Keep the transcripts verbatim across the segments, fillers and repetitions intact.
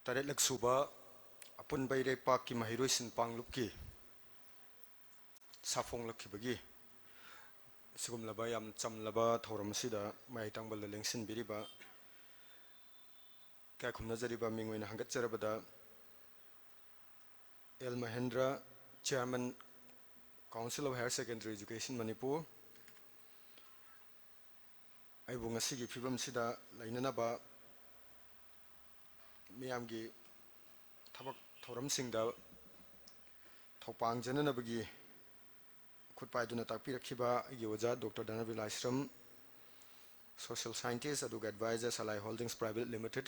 ꯇꯔꯦꯠꯂꯛ ꯁꯨꯕ ꯑꯄꯨꯟꯕ ꯏꯔꯩꯄꯥꯛꯀꯤ ꯃꯍꯩꯔꯣꯏꯁꯤꯡ ꯄꯥꯡꯂꯨꯞꯀꯤ ꯁꯥꯐꯣꯡꯂꯛꯈꯤꯕꯒꯤ ꯁꯤꯒꯨꯝꯂꯕ ꯌꯥꯝ ꯆꯝꯂꯕ ꯊꯧꯔꯝ ꯑꯁꯤꯗ ꯃꯌꯥꯏ ꯇꯥꯡꯕꯜꯗ ꯂꯦꯡꯁꯤꯟꯕꯤꯔꯤꯕ ꯏꯀꯥꯏ ꯈꯨꯝꯅꯖꯔꯤꯕ ꯃꯤꯡ ꯑꯣꯏꯅ ꯍꯪꯒꯠꯆꯔꯕꯗ L Mahendra, Chairman, Council of Higher Secondary Education Manipur, ꯑꯩꯕꯨ ꯉꯁꯤꯒꯤ ꯐꯤꯕꯝꯁꯤꯗ ꯂꯩꯅꯅꯕ ꯃꯤꯌꯥꯝꯒꯤ ꯊꯕꯛ ꯊꯧꯔꯝꯁꯤꯡꯗ ꯊꯧꯄꯥꯡꯖꯅꯅꯕꯒꯤ ꯈꯨꯠ ꯄꯥꯏꯗꯨꯅ ꯇꯥꯛꯄꯤꯔꯛꯈꯤꯕ ꯑꯩꯒꯤ ꯑꯣꯖꯥ doctor Dhanabir Laishram, Social Scientist ꯑꯗꯨꯒ Advisor, Salai Holdings Private Limited,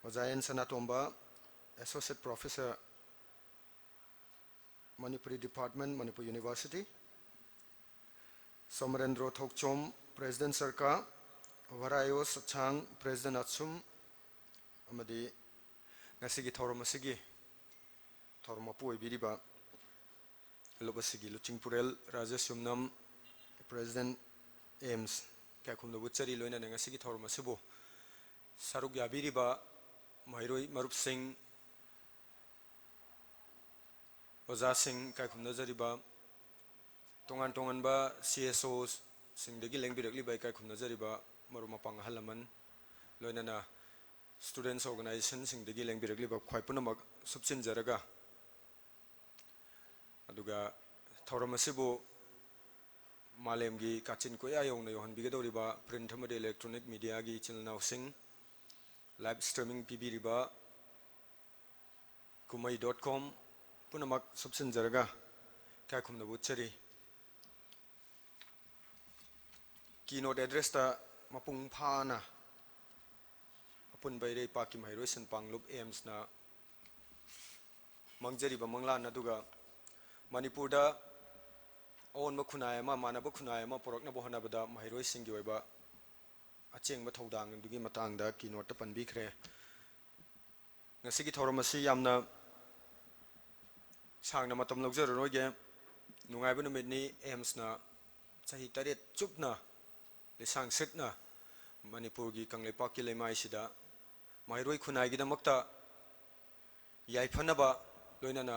ꯑꯣꯖꯥ N Sanatomba, Associate Professor, Manipuri Department, Manipur University, Somarendro Thokchom, President ꯁꯔꯀꯥꯔ, ꯋꯥꯔꯥꯌꯣ ꯁꯠꯁꯥꯡ, President ꯑꯠꯁꯨꯝ, ꯑꯃꯗꯤ ꯉꯁꯤꯒꯤ ꯊꯧꯔꯝ ꯑꯁꯤꯒꯤ ꯊꯧꯔꯝ ꯃꯄꯨ ꯑꯣꯏꯕꯤꯔꯤꯕ ꯂꯨꯞ ꯑꯁꯤꯒꯤ ꯂꯨꯆꯤꯡꯄꯨꯔꯦꯜ ꯔꯥꯖꯦꯁ ꯌꯨꯝꯅꯥꯝ, President, AIIMS, ꯏꯀꯥꯏ ꯈꯨꯝꯅꯕ ꯎꯠꯆꯔꯤ꯫ ꯂꯣꯏꯅꯅ ꯉꯁꯤꯒꯤ ꯊꯧꯔꯝ ꯑꯁꯤꯕꯨ ꯁꯔꯨꯛ ꯌꯥꯕꯤꯔꯤꯕ ꯃꯍꯩꯔꯣꯏ ꯃꯔꯨꯞꯁꯤꯡ, ꯑꯣꯖꯥꯁꯤꯡ, ꯏꯀꯥꯏ ꯈꯨꯝꯅꯖꯔꯤꯕ ꯇꯣꯉꯥꯟ ꯇꯣꯉꯥꯟꯕ CSOꯁꯤꯡꯗꯒꯤ ꯂꯦꯡꯕꯤꯔꯛꯂꯤꯕ ꯏꯀꯥꯏ ꯈꯨꯝꯅꯖꯔꯤꯕ ꯃꯔꯨꯞ ꯃꯄꯥꯡ ꯑꯍꯜ ꯂꯃꯟ, ꯂꯣꯏꯅꯅ Students Organizationꯁꯤꯡꯗꯒꯤ ꯂꯦꯡꯕꯤꯔꯛꯂꯤꯕ ꯈ꯭ꯋꯥꯏ ꯄꯨꯝꯅꯃꯛ ꯁꯨꯞꯆꯤꯟꯖꯔꯒ, ꯑꯗꯨꯒ ꯊꯧꯔꯝ ꯑꯁꯤꯕꯨ ꯃꯥꯂꯦꯝꯒꯤ ꯀꯥꯆꯤꯟ ꯀꯣꯌꯥ ꯌꯧꯅ ꯌꯧꯍꯟꯕꯤꯒꯗꯧꯔꯤꯕ print ꯑꯃꯗꯤ electronic mediaꯒꯤ ꯏꯆꯤꯜ ꯏꯅꯥꯎꯁꯤꯡ, live streaming ꯄꯤꯕꯤꯔꯤꯕ ꯀꯨꯝꯍꯩ dot com ꯄꯨꯝꯅꯃꯛ ꯁꯨꯞꯆꯤꯟꯖꯔꯒ ꯏꯀꯥꯏ ꯈꯨꯝꯅꯕ ꯎꯠꯆꯔꯤ꯫ Keynote addressꯇ ꯃꯄꯨꯡ ꯐꯥꯅ ꯑꯄꯨꯟꯕ ꯏꯔꯩꯄꯥꯛꯀꯤ ꯃꯍꯩꯔꯣꯏꯁꯤꯡ ꯄꯥꯡꯂꯨꯞ AIIMSꯅ ꯃꯥꯡꯖꯔꯤꯕ ꯃꯪꯂꯥꯟ ꯑꯗꯨꯒ ꯃꯅꯤꯄꯨꯔꯗ ꯑꯑꯣꯟꯕ ꯈꯨꯟꯅꯥꯏ ꯑꯃ, ꯃꯥꯟꯅꯕ ꯈꯨꯟꯅꯥꯏ ꯑꯃ ꯄꯨꯔꯛꯅꯕ ꯍꯣꯠꯅꯕꯗ ꯃꯍꯩꯔꯣꯏꯁꯤꯡꯒꯤ ꯑꯣꯏꯕ ꯑꯆꯦꯡꯕ ꯊꯧꯗꯥꯡ ꯑꯗꯨꯒꯤ ꯃꯇꯥꯡꯗ keynoteꯇ ꯄꯟꯕꯤꯈ꯭ꯔꯦ꯫ ꯉꯁꯤꯒꯤ ꯊꯧꯔꯝ ꯑꯁꯤ ꯌꯥꯝꯅ ꯁꯥꯡꯅ ꯃꯇꯝ ꯂꯧꯖꯔꯔꯣꯏꯒꯦ꯫ ꯅꯨꯡꯉꯥꯏꯕ ꯅꯨꯃꯤꯠꯅꯤ꯫ AIIMSꯅ ꯆꯍꯤ ꯇꯔꯦꯠ ꯆꯨꯞꯅ ꯂꯤꯁꯥꯡ ꯁꯤꯠꯅ ꯃꯅꯤꯄꯨꯔꯒꯤ ꯀꯪꯂꯩꯄꯥꯛꯀꯤ ꯂꯩꯃꯥꯏꯁꯤꯗ ꯃꯍꯩꯔꯣꯏ ꯈꯨꯟꯅꯥꯏꯒꯤꯗꯃꯛꯇ ꯌꯥꯏꯐꯅꯕ, ꯂꯣꯏꯅꯅ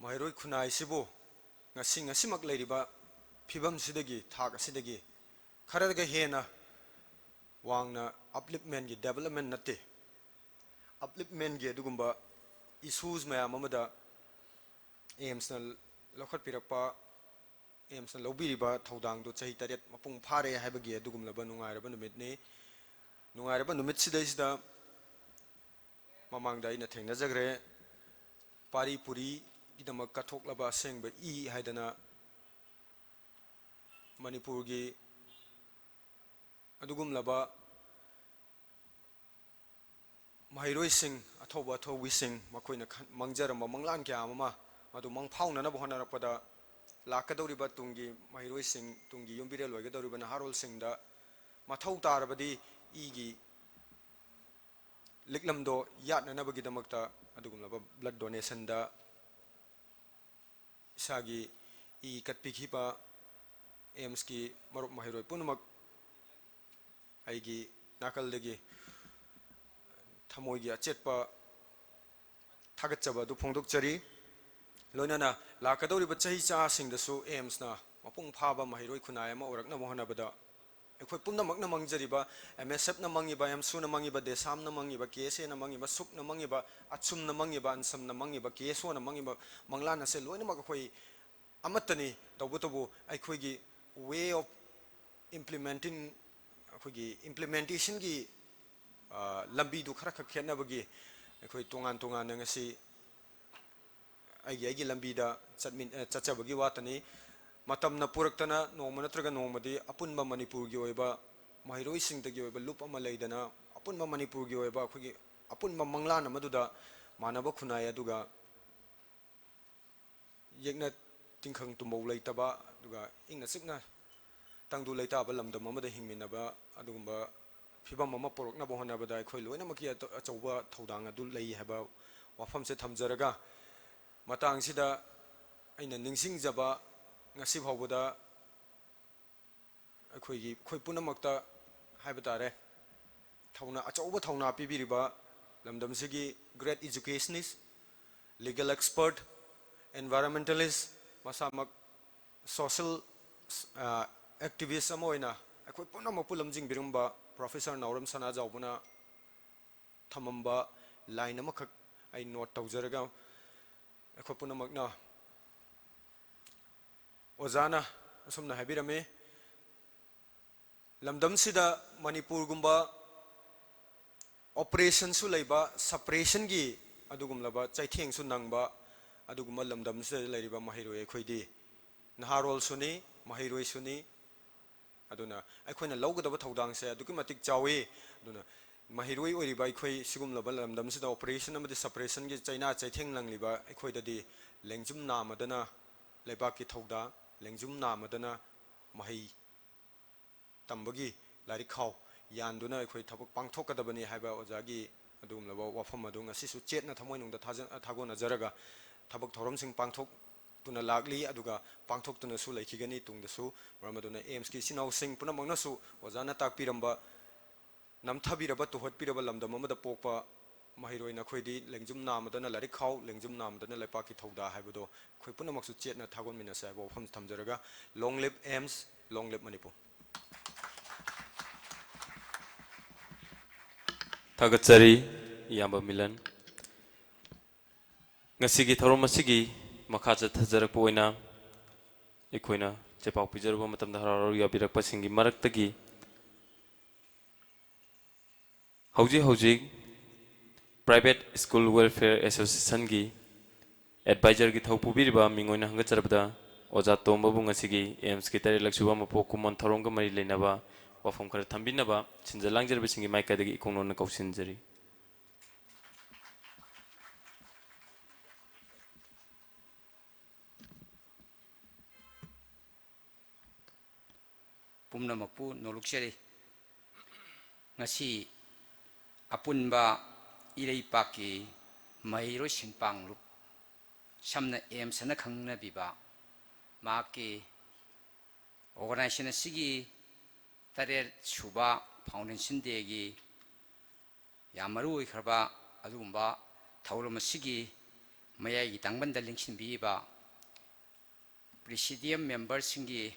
ꯃꯍꯩꯔꯣꯏ ꯈꯨꯟꯅꯥꯏꯁꯤꯕꯨ ꯉꯁꯤ, ꯉꯁꯤꯃꯛ ꯂꯩꯔꯤꯕ ꯐꯤꯕꯝꯁꯤꯗꯒꯤ, ꯊꯥꯛ ꯑꯁꯤꯗꯒꯤ ꯈꯔꯒ ꯍꯦꯟꯅ ꯋꯥꯡꯅ upliftmentꯀꯤ, development ꯅꯠꯇꯦ, upliftmentꯀꯤ ꯑꯗꯨꯒꯨꯝꯕ issues ꯃꯌꯥꯝ ꯑꯃꯗ AIIMSꯅ ꯂꯧꯈꯠꯄꯤꯔꯛꯄ, AIIMSꯅ ꯂꯧꯕꯤꯔꯤꯕ ꯊꯧꯗꯥꯡꯗꯨ ꯆꯍꯤ ꯇꯔꯦꯠ ꯃꯄꯨꯡ ꯐꯥꯔꯦ ꯍꯥꯏꯕꯒꯤ ꯑꯗꯨꯒꯨꯝꯂꯕ ꯅꯨꯡꯉꯥꯏꯔꯕ ꯅꯨꯃꯤꯠꯅꯤ꯫ ꯅꯨꯡꯉꯥꯏꯔꯕ ꯅꯨꯃꯤꯠꯁꯤꯗꯩꯁꯤꯗ ꯃꯃꯥꯡꯗ ꯑꯩꯅ ꯊꯦꯡꯅꯖꯈ꯭ꯔꯦ, ꯄꯥꯔꯤ ꯄꯨꯔꯤꯒꯤꯗꯃꯛ ꯀꯠꯊꯣꯛꯂꯕ ꯑꯁꯦꯡꯕ ꯏ ꯍꯥꯏꯗꯅ ꯃꯅꯤꯄꯨꯔꯒꯤ ꯑꯗꯨꯒꯨꯝꯂꯕ ꯃꯍꯩꯔꯣꯏꯁꯤꯡ, ꯑꯊꯧꯕ ꯑꯊꯧꯕꯤꯁꯤꯡ, ꯃꯈꯣꯏꯅ ꯈꯟ-, ꯃꯪꯖꯔꯝꯕ ꯃꯪꯂꯥꯟ ꯀꯌꯥ ꯑꯃ ꯃꯗꯨ ꯃꯪꯐꯥꯎꯅꯅꯕ ꯍꯣꯠꯅꯔꯛꯄꯗ, ꯂꯥꯛꯀꯗꯧꯔꯤꯕ ꯇꯨꯡꯒꯤ ꯃꯍꯩꯔꯣꯏꯁꯤꯡ, ꯇꯨꯡꯒꯤ ꯌꯨꯝꯕꯤꯔꯦꯜ ꯑꯣꯏꯒꯗꯧꯔꯤꯕ ꯅꯍꯥꯔꯣꯜꯁꯤꯡꯗ ꯃꯊꯧ ꯇꯥꯔꯕꯗꯤ ꯏꯒꯤ ꯂꯤꯛꯂꯝꯗꯣ ꯌꯥꯠꯅꯅꯕꯒꯤꯗꯃꯛꯇ ꯑꯗꯨꯒꯨꯝꯂꯕ blood donationꯗ ꯏꯁꯥꯒꯤ ꯏ ꯀꯠꯄꯤꯈꯤꯕ AIIMSꯀꯤ ꯃꯔꯨꯞ ꯃꯍꯩꯔꯣꯏ ꯄꯨꯝꯅꯃꯛ ꯑꯩꯒꯤ ꯅꯥꯀꯜꯗꯒꯤ ꯊꯃꯣꯏꯒꯤ ꯑꯆꯦꯠꯄ ꯊꯥꯒꯠꯆꯕ ꯑꯗꯨ ꯐꯣꯡꯗꯣꯛꯆꯔꯤ꯫ ꯂꯣꯏꯅꯅ ꯂꯥꯛꯀꯗꯧꯔꯤꯕ ꯆꯍꯤ ꯆꯥꯁꯤꯡꯗꯁꯨ AIIMSꯅ ꯃꯄꯨꯡ ꯐꯥꯕ ꯃꯍꯩꯔꯣꯏ ꯈꯨꯟꯅꯥꯏ ꯑꯃ ꯑꯣꯏꯔꯛꯅꯕ ꯍꯣꯠꯅꯕꯗ ꯑꯩꯈꯣꯏ ꯄꯨꯝꯅꯃꯛꯅ ꯃꯪꯖꯔꯤꯕ, MSFꯅ ꯃꯪꯉꯤꯕ, AMSUꯅ ꯃꯪꯉꯤꯕ, DESAMꯅ ꯃꯪꯉꯤꯕ, KSAꯅ ꯃꯪꯉꯤꯕ, SUCꯅ ꯃꯪꯉꯤꯕ, ATSUMꯅ ꯃꯪꯉꯤꯕ, ANSAMꯅ ꯃꯪꯉꯤꯕ, KSOꯅ ꯃꯪꯉꯤꯕ ꯃꯪꯂꯥꯟ ꯑꯁꯦ ꯂꯣꯏꯅꯃꯛ ꯑꯩꯈꯣꯏ ꯑꯃꯠꯇꯅꯤ꯫ ꯇꯧꯕꯇꯕꯨ ꯑꯩꯈꯣꯏꯒꯤ way of implementing, ꯑꯩꯈꯣꯏꯒꯤ implementationꯒꯤ, ꯑ, ꯂꯝꯕꯤꯗꯨ ꯈꯔ ꯈꯛ ꯈꯦꯠꯅꯕꯒꯤ ꯑꯩꯈꯣꯏ ꯇꯣꯉꯥꯟ ꯇꯣꯉꯥꯟꯅ ꯉꯁꯤ ꯑꯩꯒꯤ, ꯑꯩꯒꯤ ꯂꯝꯕꯤꯗ ꯆꯠꯃꯤꯟ-, ꯑ, ꯆꯠꯆꯕꯒꯤ ꯋꯥꯇꯅꯤ꯫ ꯃꯇꯝꯅ ꯄꯨꯔꯛꯇꯅ ꯅꯣꯡꯃ ꯅꯠꯇ꯭ꯔꯒ ꯅꯣꯡꯃꯗꯤ ꯑꯄꯨꯟꯕ ꯃꯅꯤꯄꯨꯔꯒꯤ ꯑꯣꯏꯕ ꯃꯍꯩꯔꯣꯏꯁꯤꯡꯗꯒꯤ ꯑꯣꯏꯕ ꯂꯨꯞ ꯑꯃ ꯂꯩꯗꯅ ꯑꯄꯨꯟꯕ ꯃꯅꯤꯄꯨꯔꯒꯤ ꯑꯣꯏꯕ ꯑꯩꯈꯣꯏꯒꯤ ꯑꯄꯨꯟꯕ ꯃꯪꯂꯥꯟ ꯑꯃꯗꯨꯗ ꯃꯥꯟꯅꯕ ꯈꯨꯟꯅꯥꯏ ꯑꯗꯨꯒ ꯌꯦꯛꯅ ꯇꯤꯡꯈꯪ ꯇꯨꯝꯕꯧ ꯂꯩꯇꯕ, ꯑꯗꯨꯒ ꯏꯪꯅ ꯆꯤꯛꯅ ꯇꯪꯗꯨ ꯂꯩꯇꯥꯕ ꯂꯝꯗꯝ ꯑꯃꯗ ꯍꯤꯡꯃꯤꯟꯅꯕ ꯑꯗꯨꯒꯨꯝꯕ ꯐꯤꯕꯝ ꯑꯃ ꯄꯨꯔꯛꯅꯕ ꯍꯣꯠꯅꯕꯗ ꯑꯩꯈꯣꯏ ꯂꯣꯏꯅꯃꯛꯀꯤ ꯑꯇ-, ꯑꯆꯧꯕ ꯊꯧꯗꯥꯡ ꯑꯗꯨ ꯂꯩ ꯍꯥꯏꯕ ꯋꯥꯐꯝꯁꯦ ꯊꯝꯖꯔꯒ, ꯃꯇꯥꯡꯁꯤꯗ ꯑꯩꯅ ꯅꯤꯡꯁꯤꯡꯖꯕ, ꯉꯁꯤ ꯐꯥꯎꯕꯗ ꯑꯩꯈꯣꯏꯒꯤ, ꯑꯩꯈꯣꯏ ꯄꯨꯝꯅꯃꯛꯇ ꯍꯥꯏꯕ ꯇꯥꯔꯦ, ꯊꯧꯅꯥ, ꯑꯆꯧꯕ ꯊꯧꯅꯥ ꯄꯤꯕꯤꯔꯤꯕ ꯂꯝꯗꯝꯁꯤꯒꯤ great educationist, legal expert, environmentalist, ꯃꯁꯥꯃꯛ social activist ꯑꯃ ꯑꯣꯏꯅ ꯑꯩꯈꯣꯏ ꯄꯨꯝꯅꯃꯛꯄꯨ ꯂꯝꯖꯤꯡꯕꯤꯔꯝꯕ Professor ꯅꯥꯎꯔꯦꯝ ꯁꯅꯥꯖꯥꯎꯕꯅ ꯊꯝꯃꯝꯕ line ꯑꯃꯈꯛ ꯑꯩ note ꯇꯧꯖꯔꯒ, ꯑꯩꯈꯣꯏ ꯄꯨꯝꯅꯃꯛꯅ, ꯑꯣꯖꯥꯅ ꯑꯁꯨꯝꯅ ꯍꯥꯏꯕꯤꯔꯝꯃꯤ, ꯂꯝꯗꯝꯁꯤꯗ ꯃꯅꯤꯄꯨꯔꯒꯨꯝꯕ oppressionꯁꯨ ꯂꯩꯕ, suppressionꯒꯤ ꯑꯗꯨꯒꯨꯝꯂꯕ ꯆꯩꯊꯦꯡꯁꯨ ꯅꯪꯕ ꯑꯗꯨꯒꯨꯝꯕ ꯂꯝꯗꯝꯁꯤꯗ ꯂꯩꯔꯤꯕ ꯃꯍꯩꯔꯣꯏ ꯑꯩꯈꯣꯏꯗꯤ ꯅꯍꯥꯔꯣꯜꯁꯨꯅꯤ, ꯃꯍꯩꯔꯣꯏꯁꯨꯅꯤ꯫ ꯑꯗꯨꯅ ꯑꯩꯈꯣꯏꯅ ꯂꯧꯒꯗꯕ ꯊꯧꯗꯥꯡꯁꯦ ꯑꯗꯨꯛꯀꯤ ꯃꯇꯤꯛ ꯆꯥꯎꯏ꯫ ꯑꯗꯨꯅ ꯃꯍꯩꯔꯣꯏ ꯑꯣꯏꯔꯤꯕ ꯑꯩꯈꯣꯏ ꯁꯤꯒꯨꯝꯂꯕ ꯂꯝꯗꯝꯁꯤꯗ oppression ꯑꯃꯗꯤ suppressionꯒꯤ ꯆꯩꯅꯥ ꯆꯩꯊꯦꯡ ꯅꯪꯂꯤꯕ ꯑꯩꯈꯣꯏꯗꯗꯤ ꯂꯦꯡꯖꯨꯝ ꯅꯥꯃꯗꯅ ꯂꯩꯕꯥꯛꯀꯤ ꯊꯧꯗꯥ, ꯂꯦꯡꯖꯨꯝ ꯅꯥꯃꯗꯅ ꯃꯍꯩ ꯇꯝꯕꯒꯤ ꯂꯥꯏꯔꯤꯛ ꯈꯥꯎ ꯌꯥꯟꯗꯨꯅ ꯑꯩꯈꯣꯏ ꯊꯕꯛ ꯄꯥꯡꯊꯣꯛꯀꯗꯕꯅꯤ ꯍꯥꯏꯕ ꯑꯣꯖꯥꯒꯤ ꯑꯗꯨꯒꯨꯝꯂꯕ ꯋꯥꯐꯝ ꯑꯗꯨ ꯉꯁꯤꯁꯨ ꯆꯦꯠꯅ ꯊꯃꯣꯏꯅꯨꯡꯗ ꯊꯥꯖ-, ꯊꯥꯒꯣꯟꯅꯖꯔꯒ ꯊꯕꯛ ꯊꯧꯔꯝꯁꯤꯡ ꯄꯥꯡꯊꯣꯛꯇꯨꯅ ꯂꯥꯛꯂꯤ, ꯑꯗꯨꯒ ꯄꯥꯡꯊꯣꯛꯇꯨꯅꯁꯨ ꯂꯩꯈꯤꯒꯅꯤ꯫ ꯇꯨꯡꯗꯁꯨ, ꯃꯔꯝ ꯑꯗꯨꯅ AIIMSꯀꯤ ꯏꯆꯤꯟ ꯏꯅꯥꯎꯁꯤꯡ ꯄꯨꯝꯅꯃꯛꯅꯁꯨ ꯑꯣꯖꯥꯅ ꯇꯥꯛꯄꯤꯔꯝꯕ ꯅꯝꯊꯕꯤꯔꯕ, ꯇꯨꯍꯠꯄꯤꯔꯕ ꯂꯝꯗꯝ ꯑꯃꯗ ꯄꯣꯛꯄ ꯃꯍꯩꯔꯣꯏ ꯅꯈꯣꯏꯗꯤ ꯂꯦꯡꯖꯨꯝ ꯅꯥꯃꯗꯅ ꯂꯥꯏꯔꯤꯛ ꯈꯥꯎ, ꯂꯦꯡꯖꯨꯝ ꯅꯥꯃꯗꯅ ꯂꯩꯄꯥꯛꯀꯤ ꯊꯧꯗꯥ ꯍꯥꯏꯕꯗꯣ ꯑꯩꯈꯣꯏ ꯄꯨꯝꯅꯃꯛꯁꯨ ꯆꯦꯠꯅ ꯊꯥꯒꯣꯟꯃꯤꯟꯅꯁꯦ ꯍꯥꯏꯕ ꯋꯥꯐꯝ ꯊꯝꯖꯔꯒ, long live AIIMS, long live Manipur. ꯊꯥꯒꯠꯆꯔꯤ ꯏꯌꯥꯝꯕ ꯃꯤꯂꯟ꯫ ꯉꯁꯤꯒꯤ ꯊꯧꯔꯝ ꯑꯁꯤꯒꯤ ꯃꯈꯥ ꯆꯠꯊꯖꯔꯛꯄ ꯑꯣꯏꯅ ꯑꯩꯈꯣꯏꯅ ꯆꯦꯄꯥꯎ ꯄꯤꯖꯔꯨꯕ ꯃꯇꯝꯗ ꯍꯔꯥꯎ ꯍꯔꯥꯎ ꯌꯥꯕꯤꯔꯛꯄꯁꯤꯡꯒꯤ ꯃꯔꯛꯇꯒꯤ ꯍꯧꯖꯤꯛ ꯍꯧꯖꯤꯛ Private School Welfare Associationꯒꯤ advisorꯒꯤ ꯊꯧ ꯄꯨꯕꯤꯔꯤꯕ ꯃꯤꯡ ꯑꯣꯏꯅ ꯍꯪꯒꯠꯆꯔꯕꯗ ꯑꯣꯖꯥ ꯇꯣꯝꯕꯕꯨ ꯉꯁꯤꯒꯤ AIIMSꯀꯤ ꯇꯔꯦꯠꯂꯛ ꯁꯨꯕ ꯃꯄꯣꯛ ꯀꯨꯝꯑꯣꯟ ꯊꯧꯔꯝꯒ ꯃꯔꯤ ꯂꯩꯅꯕ ꯋꯥꯐꯝ ꯈꯔ ꯊꯝꯕꯤꯅꯕ ꯁꯤꯟꯖ ꯂꯥꯡꯖꯔꯕꯁꯤꯡꯒꯤ ꯃꯥꯏꯀꯩꯗꯒꯤ ꯏꯀꯣꯡ ꯅꯣꯟꯅ ꯀꯧꯁꯤꯟꯖꯔꯤ꯫ ꯄꯨꯝꯅꯃꯛꯄꯨ ꯅꯣꯂꯨꯛꯆꯔꯤ꯫ ꯉꯁꯤ ꯑꯄꯨꯟꯕ ꯏꯔꯩꯄꯥꯛꯀꯤ ꯃꯍꯩꯔꯣꯏꯁꯤꯡ ꯄꯥꯡꯂꯨꯞ, ꯁꯝꯅ AIIMS ꯍꯥꯏꯅ ꯈꯪꯅꯕꯤꯕ, ꯃꯍꯥꯛꯀꯤ organization ꯑꯁꯤꯒꯤ ꯇꯔꯦꯠ ꯁꯨꯕ foundation dayꯒꯤ ꯌꯥꯝ ꯃꯔꯨ ꯑꯣꯏꯈ꯭ꯔꯕ ꯑꯗꯨꯒꯨꯝꯕ ꯊꯧꯔꯝ ꯑꯁꯤꯒꯤ ꯃꯌꯥꯏꯒꯤ ꯇꯥꯡꯕꯟꯗ ꯂꯦꯡꯁꯤꯟꯕꯤꯔꯤꯕ presidium memberꯁꯤꯡꯒꯤ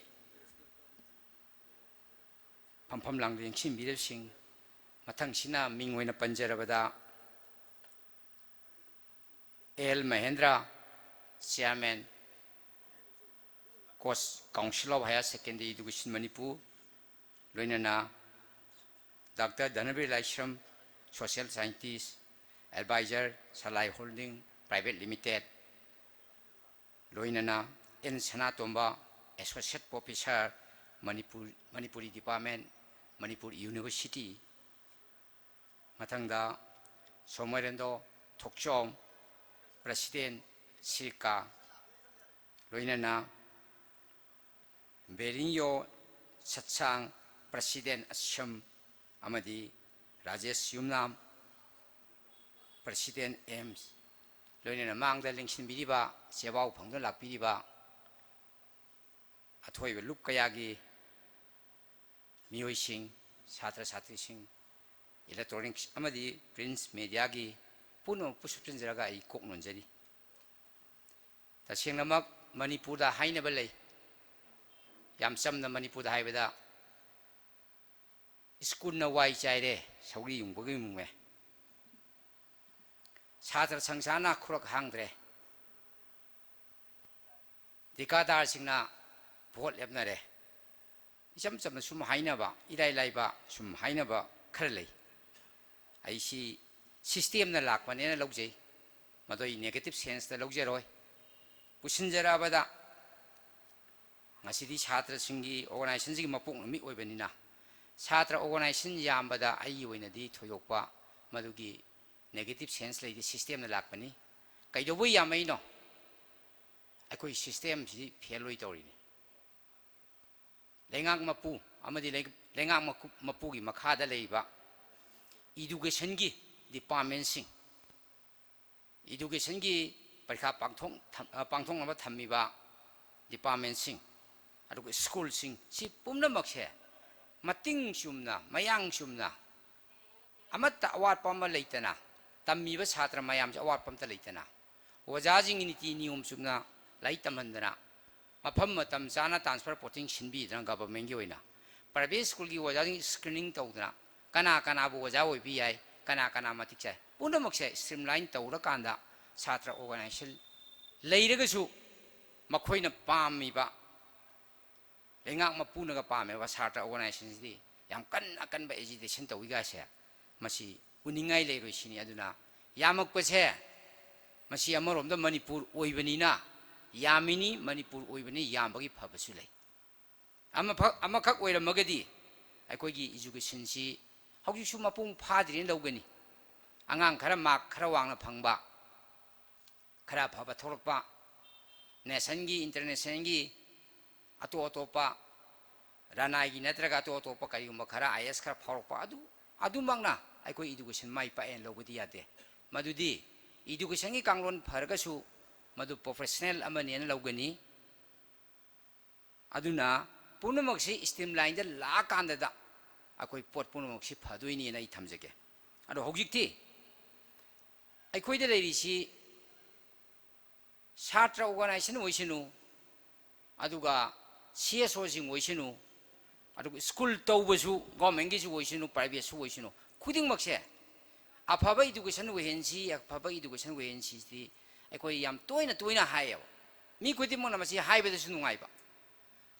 ꯐꯝꯐꯝ ꯂꯥꯡꯗ ꯂꯦꯡꯁꯤꯟꯕꯤꯔꯤꯕꯁꯤꯡ, ꯃꯊꯪꯁꯤꯅ ꯃꯤꯡ ꯑꯣꯏꯅ ꯄꯟꯖꯔꯕꯗ, L Mahendra, Chairman, Coast Council of Higher Secondary Education Manipur, ꯂꯣꯏꯅꯅ doctor Dhanabir Laishram, Social Scientist, Advisor, Salai Holding Private Limited, ꯂꯣꯏꯅꯅ N Sanatomba, Associate Professor, Manipur, Manipuri Department, Manipur University, ꯃꯊꯪꯗ ꯁꯣꯃꯣꯏꯔꯦꯟꯗꯣ ꯊꯣꯛꯆꯣꯝ, President, ꯁꯤꯔꯀꯥ, ꯂꯣꯏꯅꯅ ꯕꯦꯔꯤꯡꯌꯣ ꯁꯠꯁꯥꯡ, President, ꯑꯁꯝ, ꯑꯃꯗꯤ ꯔꯥꯖꯦꯁ ꯌꯨꯝꯅꯥꯝ, President, ꯑꯦꯝꯁ, ꯂꯣꯏꯅꯅ ꯃꯥꯡꯗ ꯂꯦꯡꯁꯤꯟꯕꯤꯔꯤꯕ, ꯆꯦꯕꯥꯎ ꯐꯪꯗꯨꯅ ꯂꯥꯛꯄꯤꯔꯤꯕ ꯑꯊꯣꯏꯕ ꯂꯨꯞ ꯀꯌꯥꯒꯤ ꯃꯤꯑꯣꯏꯁꯤꯡ, ꯁꯥꯇ꯭ꯔ ꯁꯥꯇ꯭ꯔꯤꯁꯤꯡ, electronics ꯑꯃꯗꯤ print mediaꯒꯤ ꯄꯨꯝꯅꯃꯛꯄꯨ ꯁꯨꯞꯆꯤꯟꯖꯔꯒ ꯑꯩ ꯀꯣꯛ ꯅꯣꯟꯖꯔꯤ꯫ ꯇꯁꯦꯡꯅꯃꯛ ꯃꯅꯤꯄꯨꯔꯗ ꯍꯥꯏꯅꯕ ꯂꯩ, ꯌꯥꯝ ꯆꯝꯅ ꯃꯅꯤꯄꯨꯔꯗ ꯍꯥꯏꯕꯗ, "ꯁ꯭ꯀꯨꯜꯅ ꯋꯥꯏ ꯆꯥꯏꯔꯦ, ꯁꯧꯒ꯭ꯔꯤ ꯌꯨꯡꯕꯒꯤ ꯃꯨꯡꯉꯦ"꯫ ꯁꯥꯇ꯭ꯔ ꯁꯪꯁꯊꯥꯅ ꯈꯨꯔꯛ ꯍꯥꯡꯗ꯭ꯔꯦ, ꯊꯤꯀꯥꯗꯥꯔꯁꯤꯡꯅ ꯚꯣꯠ ꯂꯦꯞꯅꯔꯦ꯫ ꯏꯆꯝ ꯆꯝꯅ ꯁꯨꯝ ꯍꯥꯏꯅꯕ, ꯏꯔꯥꯏ ꯂꯥꯏꯕ ꯁꯨꯝ ꯍꯥꯏꯅꯕ ꯈꯔ ꯂꯩ꯫ ꯑꯩ ꯁꯤ systemꯅ ꯂꯥꯛꯄꯅꯦꯅ ꯂꯧꯖꯩ, ꯃꯗꯨ ꯑꯩ negative senseꯇ ꯂꯧꯖꯔꯣꯏ꯫ ꯄꯨꯁꯤꯟꯖꯔꯛꯑꯕꯗ, ꯉꯁꯤꯗꯤ ꯁꯥꯇ꯭ꯔꯁꯤꯡꯒꯤ organizationꯁꯤꯒꯤ ꯃꯄꯣꯛ ꯅꯨꯃꯤꯠ ꯑꯣꯏꯕꯅꯤꯅ, ꯁꯥꯇ꯭ꯔ organization ꯌꯥꯝꯕꯗ ꯑꯩꯒꯤ ꯑꯣꯏꯅꯗꯤ ꯊꯣꯏꯗꯣꯛꯄ ꯃꯗꯨꯒꯤ negative sense ꯂꯩꯇꯦ, systemꯅ ꯂꯥꯛꯄꯅꯤ꯫ ꯀꯩꯗꯧꯕꯩ ꯌꯥꯝꯃꯛꯏꯅꯣ? ꯑꯩꯈꯣꯏ systemꯁꯤ fail ꯑꯣꯏ ꯇꯧꯔꯤꯅꯤ꯫ ꯂꯩꯉꯥꯛ ꯃꯄꯨ ꯑꯃꯗꯤ ꯂꯩ-, ꯂꯩꯉꯥꯛ ꯃꯀꯨ-, ꯃꯄꯨꯒꯤ ꯃꯈꯥꯗ ꯂꯩꯔꯤꯕ educationꯒꯤ departmentꯁꯤꯡ, educationꯒꯤ ꯄꯔꯤꯈꯥ ꯄꯥꯡꯊꯣꯛ-, ꯊꯝ-, ꯑ, ꯄꯥꯡꯊꯣꯛꯅꯕ ꯊꯝꯃꯤꯕ departmentꯁꯤꯡ, ꯑꯗꯨꯒ ꯁ꯭ꯀꯨꯜꯁꯤꯡ, ꯁꯤ ꯄꯨꯝꯅꯃꯛꯁꯦ ꯃꯇꯤꯡ ꯆꯨꯝꯅ, ꯃꯌꯥꯡ ꯆꯨꯝꯅ ꯑꯃꯠꯇ ꯑꯋꯥꯠꯄ ꯑꯃ ꯂꯩꯇꯅ, ꯇꯝꯃꯤꯕ ꯁꯥꯇ꯭ꯔ ꯃꯌꯥꯝꯁꯦ ꯑꯋꯥꯠꯄ ꯑꯝꯇ ꯂꯩꯇꯅ, ꯑꯣꯖꯥꯁꯤꯡꯒꯤ ꯅꯤꯇꯤ ꯅꯤꯌꯣꯝ ꯆꯨꯝꯅ ꯂꯥꯏꯔꯤꯛ ꯇꯝꯍꯟꯗꯅ, ꯃꯐꯝ ꯃꯇꯝ ꯆꯥꯅ transfer posting ꯁꯤꯟꯕꯤꯗꯅ governmentꯀꯤ ꯑꯣꯏꯅ, private schoolꯒꯤ ꯑꯣꯖꯥꯁꯤꯡ screening ꯇꯧꯗꯅ, ꯀꯅꯥ ꯀꯅꯥꯕꯨ ꯑꯣꯖꯥ ꯑꯣꯏꯕ ꯌꯥꯏ, ꯀꯅꯥ ꯀꯅꯥ ꯃꯇꯤꯛ ꯆꯥꯏ, ꯄꯨꯝꯅꯃꯛꯁꯦ streamline ꯇꯧꯔꯀꯥꯟꯗ ꯁꯥꯇ꯭ꯔ organization ꯂꯩꯔꯒꯁꯨ ꯃꯈꯣꯏꯅ ꯄꯥꯝꯃꯤꯕ, ꯂꯩꯉꯥꯛ ꯃꯄꯨꯅꯒ ꯄꯥꯝꯃꯦꯕ ꯁꯥꯇ꯭ꯔ organizationꯁꯤꯗꯤ ꯌꯥꯝ ꯀꯟꯅ ꯑꯀꯟꯕ agitation ꯇꯧꯏꯒꯥꯏꯁꯦ, ꯃꯁꯤ ꯎꯅꯤꯡꯉꯥꯏ ꯂꯩꯔꯣꯏ ꯁꯤꯅꯤ꯫ ꯑꯗꯨꯅ ꯌꯥꯝꯃꯛꯄꯁꯦ, ꯃꯁꯤ ꯑꯃꯔꯣꯝꯗ ꯃꯅꯤꯄꯨꯔ ꯑꯣꯏꯕꯅꯤꯅ ꯌꯥꯝꯃꯤꯅꯤ, ꯃꯅꯤꯄꯨꯔ ꯑꯣꯏꯕꯅꯤ ꯌꯥꯝꯕꯒꯤ ꯐꯕꯁꯨ ꯂꯩ꯫ ꯑꯃꯐꯛ-, ꯑꯃꯈꯛ ꯑꯣꯏꯔꯝꯃꯒꯗꯤ ꯑꯩꯈꯣꯏꯒꯤ educationꯁꯤ ꯍꯧꯖꯤꯛꯁꯨ ꯃꯄꯨꯡ ꯐꯥꯗ꯭ꯔꯤꯅ ꯂꯧꯒꯅꯤ꯫ ꯑꯉꯥꯡ ꯈꯔ mark ꯈꯔ ꯋꯥꯡꯅ ꯐꯪꯕ, ꯈꯔ ꯑꯐꯕ ꯊꯣꯛꯂꯛꯄ, nationꯒꯤ, internationalꯒꯤ ꯑꯇꯣꯞ ꯑꯇꯣꯞꯄ ꯔꯅꯥꯏꯒꯤ ꯅꯠꯇ꯭ꯔꯒ ꯑꯇꯣꯞ ꯑꯇꯣꯞꯄ ꯀꯔꯤꯒꯨꯝꯕ ꯈꯔ IAS ꯈꯔ ꯐꯥꯎꯔꯛꯄ, ꯑꯗꯨ, ꯑꯗꯨꯃꯛꯅ ꯑꯩꯈꯣꯏ education ꯃꯥꯏ ꯄꯥꯛꯑꯦꯅ ꯂꯧꯕꯗꯤ ꯌꯥꯗꯦ꯫ ꯃꯗꯨꯗꯤ educationꯒꯤ ꯀꯥꯡꯂꯣꯟ ꯐꯔꯒꯁꯨ ꯃꯗꯨ professional ꯑꯃꯅꯦꯅ ꯂꯧꯒꯅꯤ꯫ ꯑꯗꯨꯅ ꯄꯨꯝꯅꯃꯛꯁꯤ streamlineꯗ ꯂꯥꯛꯑꯀꯥꯟꯗꯗ ꯑꯩꯈꯣꯏ ꯄꯣꯠ ꯄꯨꯝꯅꯃꯛꯁꯤ ꯐꯗꯣꯏꯅꯦꯅ ꯑꯩ ꯊꯝꯖꯒꯦ꯫ ꯑꯗꯣ ꯍꯧꯖꯤꯛꯇꯤ ꯑꯩꯈꯣꯏꯗ ꯂꯩꯔꯤꯁꯤ ꯁꯥꯇ꯭ꯔ organization ꯑꯣꯏꯁꯅꯨ, ꯑꯗꯨꯒ CSOꯁꯤꯡ ꯑꯣꯏꯁꯅꯨ, ꯑꯗꯨꯒ school ꯇꯧꯕꯁꯨ governmentꯀꯤꯁꯨ ꯑꯣꯏꯁꯅꯨ, privateꯁꯨ ꯑꯣꯏꯁꯅꯨ, ꯈꯨꯗꯤꯡꯃꯛꯁꯦ ꯑꯐꯕ education ꯑꯣꯏꯍꯟꯁꯤ, ꯑꯐꯕ education ꯑꯣꯏꯍꯟꯁꯤꯁꯤꯗꯤ ꯑꯩꯈꯣꯏ ꯌꯥꯝ ꯇꯣꯏꯅ ꯇꯣꯏꯅ ꯍꯥꯏꯌꯦꯕ꯫ ꯃꯤ ꯈꯨꯗꯤꯡꯃꯛꯅ ꯃꯁꯤ ꯍꯥꯏꯕꯗꯁꯨ ꯅꯨꯡꯉꯥꯏꯕ꯫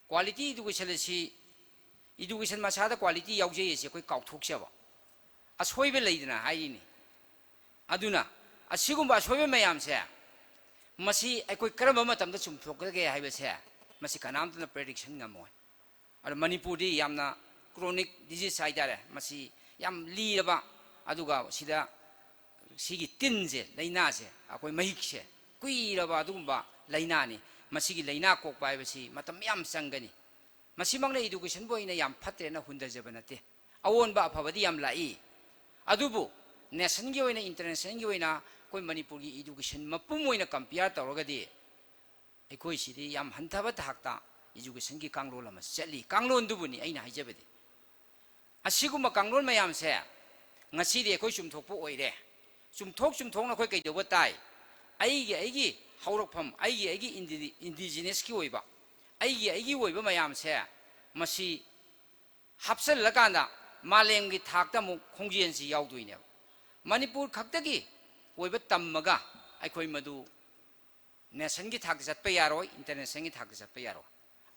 Quality education ꯑꯁꯤ, education ꯃꯁꯥꯗ quality ꯌꯥꯎꯖꯩ ꯑꯁꯤ ꯑꯩꯈꯣꯏ ꯀꯥꯎꯊꯣꯛꯆꯕ, ꯑꯁꯣꯏꯕ ꯂꯩꯗꯅ ꯍꯥꯏꯔꯤꯅꯤ꯫ ꯑꯗꯨꯅ ꯑꯁꯤꯒꯨꯝꯕ ꯑꯁꯣꯏꯕ ꯃꯌꯥꯝꯁꯦ, ꯃꯁꯤ ꯑꯩꯈꯣꯏ ꯀꯔꯝꯕ ꯃꯇꯝꯗ ꯆꯨꯝꯊꯣꯛꯀꯗꯒꯦ ꯍꯥꯏꯕꯁꯦ, ꯃꯁꯤ ꯀꯅꯥꯝꯇꯅ prediction ꯉꯝꯃꯣꯏ꯫ ꯑꯗꯣ ꯃꯅꯤꯄꯨꯔꯗꯤ ꯌꯥꯝꯅ chronic disease ꯍꯥꯏꯇꯥꯔꯦ, ꯃꯁꯤ ꯌꯥꯝ ꯂꯤꯔꯕ, ꯑꯗꯨꯒ ꯁꯤꯗ ꯁꯤꯒꯤ ꯇꯤꯟꯁꯦ, ꯂꯥꯏꯅꯥꯁꯦ, ꯑꯩꯈꯣꯏ ꯃꯍꯤꯛꯁꯦ ꯀꯨꯏꯔꯕ ꯑꯗꯨꯒꯨꯝꯕ ꯂꯥꯏꯅꯥꯅꯤ꯫ ꯃꯁꯤꯒꯤ ꯂꯥꯏꯅꯥ ꯀꯣꯛꯄ ꯍꯥꯏꯕꯁꯤ ꯃꯇꯝ ꯌꯥꯝ ꯆꯪꯒꯅꯤ꯫ ꯃꯁꯤꯃꯛꯅ educationꯕꯨ ꯑꯩꯅ ꯌꯥꯝ ꯐꯠꯇ꯭ꯔꯦꯅ ꯍꯨꯟꯊꯖꯕ ꯅꯠꯇꯦ꯫ ꯑꯑꯣꯟꯕ ꯑꯐꯕꯗꯤ ꯌꯥꯝ ꯂꯥꯛꯏ꯫ ꯑꯗꯨꯕꯨ nationꯒꯤ ꯑꯣꯏꯅ, internationalꯒꯤ ꯑꯣꯏꯅ ꯑꯩꯈꯣꯏ ꯃꯅꯤꯄꯨꯔꯒꯤ education ꯃꯄꯨꯝ ꯑꯣꯏꯅ compare ꯇꯧꯔꯒꯗꯤ ꯑꯩꯈꯣꯏꯁꯤꯗꯤ ꯌꯥꯝ ꯍꯟꯊꯕ ꯊꯥꯛꯇ educationꯒꯤ ꯀꯥꯡꯂꯣꯟ ꯑꯃ ꯆꯠꯂꯤ꯫ ꯀꯥꯡꯂꯣꯟꯗꯨꯕꯨꯅꯤ ꯑꯩꯅ ꯍꯥꯏꯖꯕꯗꯤ꯫ ꯑꯁꯤꯒꯨꯝꯕ ꯀꯥꯡꯂꯣꯟ ꯃꯌꯥꯝꯁꯦ ꯉꯁꯤꯗꯤ ꯑꯩꯈꯣꯏ ꯆꯨꯝꯊꯣꯛꯄ ꯑꯣꯏꯔꯦ꯫ ꯆꯨꯝꯊꯣꯛ ꯆꯨꯝꯊꯣꯛꯅ ꯑꯩꯈꯣꯏ ꯀꯩꯗꯧꯕ ꯇꯥꯏ? ꯑꯩꯒꯤ ꯑꯩꯒꯤ ꯍꯧꯔꯛꯐꯝ, ꯑꯩꯒꯤ ꯑꯩꯒꯤ ꯏꯟꯗꯤ-, ꯏꯟꯗꯤꯖꯤꯅꯁꯀꯤ ꯑꯣꯏꯕ, ꯑꯩꯒꯤ ꯑꯩꯒꯤ ꯑꯣꯏꯕ ꯃꯌꯥꯝꯁꯦ, ꯃꯁꯤ ꯍꯥꯞꯆꯤꯜꯂꯀꯥꯟꯗ ꯃꯥꯂꯦꯝꯒꯤ ꯊꯥꯛꯇ ꯑꯃꯨꯛ ꯈꯣꯡꯖꯦꯜꯁꯤ ꯌꯥꯎꯗꯣꯏꯅꯦꯕ꯫ ꯃꯅꯤꯄꯨꯔ ꯈꯛꯇꯒꯤ ꯑꯣꯏꯕ ꯇꯝꯃꯒ ꯑꯩꯈꯣꯏ ꯃꯗꯨ ꯅꯦꯁꯟꯒꯤ ꯊꯥꯛꯇ ꯆꯠꯄ ꯌꯥꯔꯣꯏ, ꯏꯟꯇꯔꯅꯦꯁꯅꯦꯜꯒꯤ ꯊꯥꯛꯇ ꯆꯠꯄ ꯌꯥꯔꯣꯏ꯫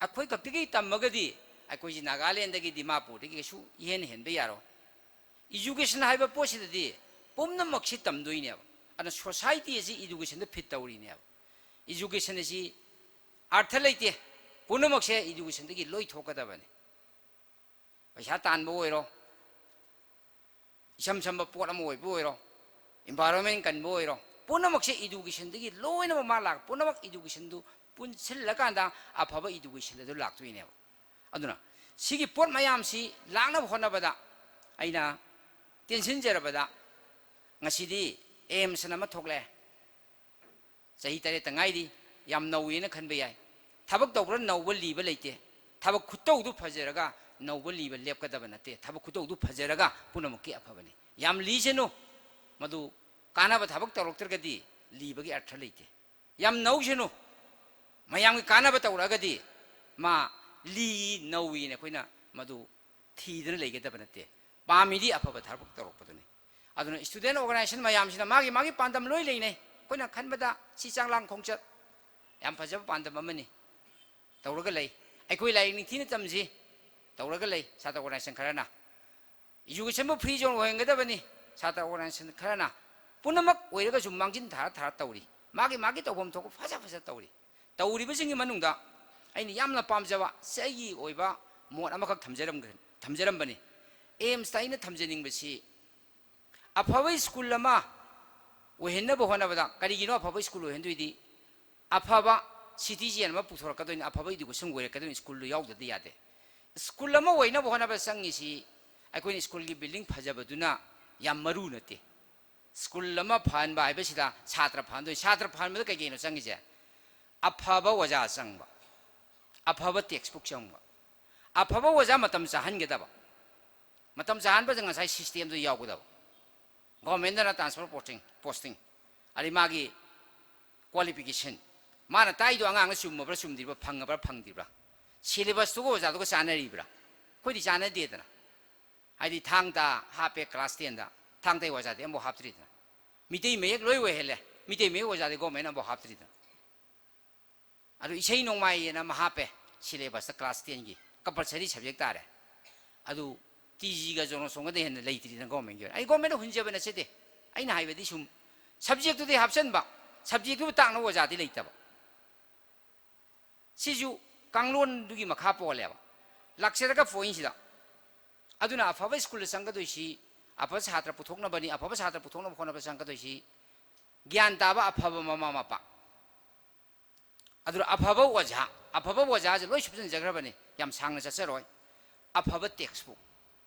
ꯑꯩꯈꯣꯏ ꯈꯛꯇꯒꯤ ꯇꯝꯃꯒꯗꯤ ꯑꯩꯈꯣꯏꯁꯤ ꯅꯥꯒꯥꯂꯦꯟꯗꯒꯤ ꯗꯤꯃꯥꯄꯨꯔꯗꯒꯤ ꯀꯩꯁꯨ ꯏꯍꯦꯟ ꯍꯦꯟꯕ ꯌꯥꯔꯣꯏ꯫ ꯏꯖꯨꯀꯦꯁꯟ ꯍꯥꯏꯕ ꯄꯣꯠꯁꯤꯗꯗꯤ ꯄꯨꯝꯅꯃꯛꯁꯤ ꯇꯝꯗꯣꯏꯅꯦꯕ꯫ ꯑꯗꯨꯅ ꯁꯣꯁꯥꯏꯇꯤ ꯑꯁꯤ ꯏꯗꯨꯀꯦꯁꯟꯗ ꯐꯤꯠ ꯇꯧꯔꯤꯅꯦꯕ꯫ ꯏꯖꯨꯀꯦꯁꯟ ꯑꯁꯤ ꯑꯥꯔꯊ ꯂꯩꯇꯦ, ꯄꯨꯝꯅꯃꯛꯁꯦ ꯏꯗꯨꯀꯦꯁꯟꯗꯒꯤ ꯂꯣꯏ ꯊꯣꯛꯀꯗꯕꯅꯤ꯫ ꯄꯩꯁꯥ ꯇꯥꯟꯕ ꯑꯣꯏꯔꯣ, ꯏꯁꯝ ꯁꯝꯕ ꯄꯣꯠ ꯑꯃ ꯑꯣꯏꯕ ꯑꯣꯏꯔꯣ, ꯏꯟꯚꯥꯏꯔꯣꯟꯃꯦꯟ ꯀꯟꯕ ꯑꯣꯏꯔꯣ, ꯄꯨꯝꯅꯃꯛꯁꯦ ꯏꯗꯨꯀꯦꯁꯟꯗꯒꯤ ꯂꯣꯏꯅꯃꯛ ꯃꯥ ꯂꯥꯛ-, ꯄꯨꯝꯅꯃꯛ ꯏꯗꯨꯀꯦꯁꯟꯗꯨ ꯄꯨꯟꯁꯤꯜꯂꯀꯥꯟꯗ ꯑꯐꯕ ꯏꯗꯨꯀꯦꯁꯟ ꯑꯗꯨ ꯂꯥꯛꯇꯣꯏꯅꯦꯕ꯫ ꯑꯗꯨꯅ ꯁꯤꯒꯤ ꯄꯣꯠ ꯃꯌꯥꯝꯁꯤ ꯂꯥꯛꯅꯕ ꯍꯣꯠꯅꯕꯗ ꯑꯩꯅ ꯇꯦꯟꯁꯤꯟꯖꯔꯕꯗ ꯉꯁꯤꯗꯤ ꯑꯦꯝꯁ ꯑꯃ ꯊꯣꯛꯂꯛꯑꯦ꯫ ꯆꯍꯤ ꯇꯔꯦꯠꯇ ꯉꯥꯏꯔꯤ, ꯌꯥꯝ ꯅꯧꯋꯦꯅ ꯈꯟꯕ ꯌꯥꯏ꯫ ꯊꯕꯛ ꯇꯧꯕ꯭ꯔꯥ ꯅꯧꯕ ꯂꯤꯕ ꯂꯩꯇꯦ꯫ ꯊꯕꯛ ꯈꯨꯇꯧꯗꯨ ꯐꯖꯔꯒ ꯅꯧꯕ ꯂꯤꯕ ꯂꯦꯞꯀꯗꯕ ꯅꯠꯇꯦ꯫ ꯊꯕꯛ ꯈꯨꯇꯧꯗꯨ ꯐꯖꯔꯒ ꯄꯨꯝꯅꯃꯛꯀꯤ ꯑꯐꯕꯅꯤ꯫ ꯌꯥꯝ ꯂꯤꯁꯅꯨ, ꯃꯗꯨ ꯀꯥꯟꯅꯕ ꯊꯕꯛ ꯇꯧꯔꯛꯇ꯭ꯔꯒꯗꯤ ꯂꯤꯕꯒꯤ ꯑꯔꯊ ꯂꯩꯇꯦ꯫ ꯌꯥꯝ ꯅꯧꯁꯅꯨ, ꯃꯌꯥꯝꯒꯤ ꯀꯥꯟꯅꯕ ꯇꯧꯔꯛꯑꯒꯗꯤ ꯃꯥ ꯂꯤ ꯅꯧꯏꯅ ꯑꯩꯈꯣꯏꯅ ꯃꯗꯨ ꯊꯤꯗꯅ ꯂꯩꯒꯗꯕ ꯅꯠꯇꯦ꯫ ꯄꯥꯝꯃꯤꯗꯤ ꯑꯐꯕ ꯊꯕꯛ ꯇꯧꯔꯛꯄꯗꯨꯅꯤ꯫ ꯑꯗꯨꯅ ꯁ꯭ꯇꯨꯗꯦꯟ ꯑꯣꯔꯒꯅꯥꯏꯖꯦꯁꯟ ꯃꯌꯥꯝꯁꯤꯅ ꯃꯥꯒꯤ ꯃꯥꯒꯤ ꯄꯥꯟꯗꯝ ꯂꯣꯏ ꯂꯩꯅꯩ꯫ ꯑꯩꯈꯣꯏꯅ ꯈꯟꯕꯗ ꯁꯤ ꯆꯥꯡꯂꯥꯡ ꯈꯣꯡꯆꯠ ꯌꯥꯝ ꯐꯖꯕ ꯄꯥꯟꯗꯝ ꯑꯃꯅꯤ, ꯇꯧꯔꯒ ꯂꯩ꯫ ꯑꯩꯈꯣꯏ ꯂꯥꯏꯔꯤꯛ ꯅꯤꯡꯊꯤꯅ ꯇꯝꯁꯤ, ꯇꯧꯔꯒ ꯂꯩ ꯁꯥꯇ꯭ꯔ ꯑꯣꯔꯒꯅꯥꯏꯖꯦꯁꯟ ꯈꯔꯅ꯫ ꯏꯖꯨꯀꯦꯁꯟꯕꯨ ꯐ꯭ꯔꯤ ꯖꯣꯟ ꯑꯣꯏꯍꯟꯒꯗꯕꯅꯤ, ꯁꯥꯇ꯭ꯔ ꯑꯣꯔꯒꯅꯥꯏꯖꯦꯁꯟ ꯈꯔꯅ꯫ ꯄꯨꯝꯅꯃꯛ ꯑꯣꯏꯔꯒꯁꯨ ꯃꯥꯡꯖꯤꯟ ꯊꯥꯔ ꯊꯥꯔ ꯇꯧꯔꯤ꯫ ꯃꯥꯒꯤ ꯃꯥꯒꯤ ꯇꯧꯐꯝ ꯊꯣꯛꯄ ꯐꯖ ꯐꯖ ꯇꯧꯔꯤ꯫ ꯇꯧꯔꯤꯕꯁꯤꯡꯒꯤ ꯃꯅꯨꯡꯗ ꯑꯩꯅ ꯌꯥꯝꯅ ꯄꯥꯝꯖꯕ, ꯁꯤ ꯑꯩꯒꯤ ꯑꯣꯏꯕ ꯃꯣꯠ ꯑꯃꯈꯛ ꯊꯝꯖꯔꯝꯒ-, ꯊꯝꯖꯔꯝꯕꯅꯤ꯫ ꯑꯦꯝꯁꯇ ꯑꯩꯅ ꯊꯝꯖꯅꯤꯡꯕꯁꯤ ꯑꯐꯕ ꯁ꯭ꯀꯨꯜ ꯑꯃ ꯑꯣꯏꯍꯟꯅꯕ ꯍꯣꯠꯅꯕꯗ, ꯀꯔꯤꯒꯤꯅꯣ ꯑꯐꯕ ꯁ꯭ꯀꯨꯜ ꯑꯣꯏꯍꯟꯗꯣꯏꯗꯤ? ꯑꯐꯕ ꯁꯤꯇꯤꯖꯦꯟ ꯑꯃ ꯄꯨꯊꯣꯔꯛꯀꯗꯣꯏꯅꯤ, ꯑꯐꯕ ꯏꯗꯨꯀꯦꯁꯟ ꯑꯣꯏꯔꯛꯀꯗꯣꯏꯅꯤ, ꯁ꯭ꯀꯨꯜꯗꯨ ꯌꯥꯎꯗꯗꯤ ꯌꯥꯗꯦ꯫ ꯁ꯭ꯀꯨꯜ ꯑꯃ ꯑꯣꯏꯅꯕ ꯍꯣꯠꯅꯕꯗ ꯆꯪꯉꯤꯁꯤ ꯑꯩꯈꯣꯏꯅ ꯁ꯭ꯀꯨꯜꯒꯤ ꯕꯤꯜꯗꯤꯡ ꯐꯖꯕꯗꯨꯅ ꯌꯥꯝ ꯃꯔꯨ ꯅꯠꯇꯦ꯫ ꯁ꯭ꯀꯨꯜ ꯑꯃ ꯐꯍꯟꯕ ꯍꯥꯏꯕꯁꯤꯗ ꯁꯥꯇ꯭ꯔ ꯐꯍꯟꯗꯣꯏꯅꯤ꯫ ꯁꯥꯇ꯭ꯔ ꯐꯍꯟꯕꯗ ꯀꯩ ꯀꯩꯅꯣ ꯆꯪꯉꯤꯁꯦ? ꯑꯐꯕ ꯑꯣꯖꯥ ꯆꯪꯕ, ꯑꯐꯕ ꯇꯦꯛꯁꯕꯨꯛ ꯆꯪꯕ, ꯑꯐꯕ ꯑꯣꯖꯥ ꯃꯇꯝ ꯆꯥꯍꯟꯒꯗꯕ, ꯃꯇꯝ ꯆꯥꯍꯟꯕꯗ ꯉꯁꯥꯏ systemꯗꯨ ꯌꯥꯎꯒꯗꯕ꯫ Governmentꯅ transfer posting, posting, ꯑꯗꯩ ꯃꯥꯒꯤ qualification, ꯃꯥꯅ ꯇꯥꯛꯏꯗꯣ ꯑꯉꯥꯡꯅ ꯆꯨꯝꯃꯕ꯭ꯔꯥ ꯆꯨꯝꯗ꯭ꯔꯤꯕ꯭ꯔꯥ, ꯐꯪꯉꯕ꯭ꯔꯥ ꯐꯪꯗ꯭ꯔꯤꯕ꯭ꯔꯥ, syllabusꯇꯨꯒ ꯑꯣꯖꯥꯗꯨꯒ ꯆꯥꯟꯅꯔꯤꯕ꯭ꯔꯥ? ꯑꯩꯈꯣꯏꯗꯤ ꯆꯥꯟꯅꯗꯦꯗꯅ꯫ ꯍꯥꯏꯗꯤ ꯊꯥꯡ ꯇꯥ ꯍꯥꯞꯄꯦ class tenꯗ, ꯊꯥꯡ ꯇꯥꯒꯤ ꯑꯣꯖꯥꯗꯤ ꯑꯃꯐꯥꯎ ꯍꯥꯞꯇ꯭ꯔꯤꯗꯅ꯫ ꯃꯤꯇꯩ ꯃꯌꯦꯛ ꯂꯣꯏ ꯑꯣꯏꯍꯜꯂꯦ, ꯃꯤꯇꯩ ꯃꯌꯦꯛ ꯑꯣꯖꯥꯗꯤ governmentꯅ ꯑꯃꯐꯥꯎ ꯍꯥꯞꯇ꯭ꯔꯤꯗꯅ꯫ ꯑꯗꯨ ꯏꯁꯩ ꯅꯣꯡꯃꯥꯏꯅ ꯑꯃ ꯍꯥꯞꯄꯦ syllabusꯇ, class tenꯒꯤ compulsory subject ꯇꯥꯔꯦ꯫ ꯑꯗꯨ TGꯒ Journal Songꯒꯗꯤ ꯍꯦꯟꯅ ꯂꯩꯇ꯭ꯔꯤꯗꯅ governmentꯀꯤ ꯑꯣꯏꯅ꯫ ꯑꯩ governmentꯅ ꯍꯨꯟꯖꯕ ꯅꯠꯆꯗꯦ꯫ ꯑꯩꯅ ꯍꯥꯏꯕꯗꯤ ꯁꯨꯝ subjectꯇꯨꯗꯤ ꯍꯥꯞꯆꯟꯕ, subjectꯇꯨꯕꯨ ꯇꯥꯛꯅꯕ ꯑꯣꯖꯥꯗꯤ ꯂꯩꯇꯕ꯫ ꯁꯤꯁꯨ ꯀꯥꯡꯂꯣꯟꯗꯨꯒꯤ ꯃꯈꯥ ꯄꯣꯜꯂꯦꯕ꯫ ꯂꯥꯛꯆꯔꯒ pointꯁꯤꯗ, ꯑꯗꯨꯅ ꯑꯐꯕ ꯁ꯭ꯀꯨꯜꯗ ꯆꯪꯒꯗꯣꯏꯁꯤ, ꯑꯐꯕ ꯁꯥꯇ꯭ꯔ ꯄꯨꯊꯣꯛꯅꯕꯅꯤ꯫ ꯑꯐꯕ ꯁꯥꯇ꯭ꯔ ꯄꯨꯊꯣꯛꯅꯕ ꯍꯣꯠꯅꯕ ꯆꯪꯒꯗꯣꯏꯁꯤ ꯒ꯭ꯌꯥꯟ ꯇꯥꯕ ꯑꯐꯕ ꯃꯃꯥ ꯃꯄꯥ, ꯑꯗꯨꯅ ꯑꯐꯕ ꯑꯣꯖꯥ, ꯑꯐꯕ ꯑꯣꯖꯥꯁꯦ ꯂꯣꯏ ꯁꯨꯞꯆꯟꯖꯈ꯭ꯔꯕꯅꯤ, ꯌꯥꯝ ꯁꯥꯡꯅ ꯆꯠꯆꯔꯣꯏ꯫ ꯑꯐꯕ textbook,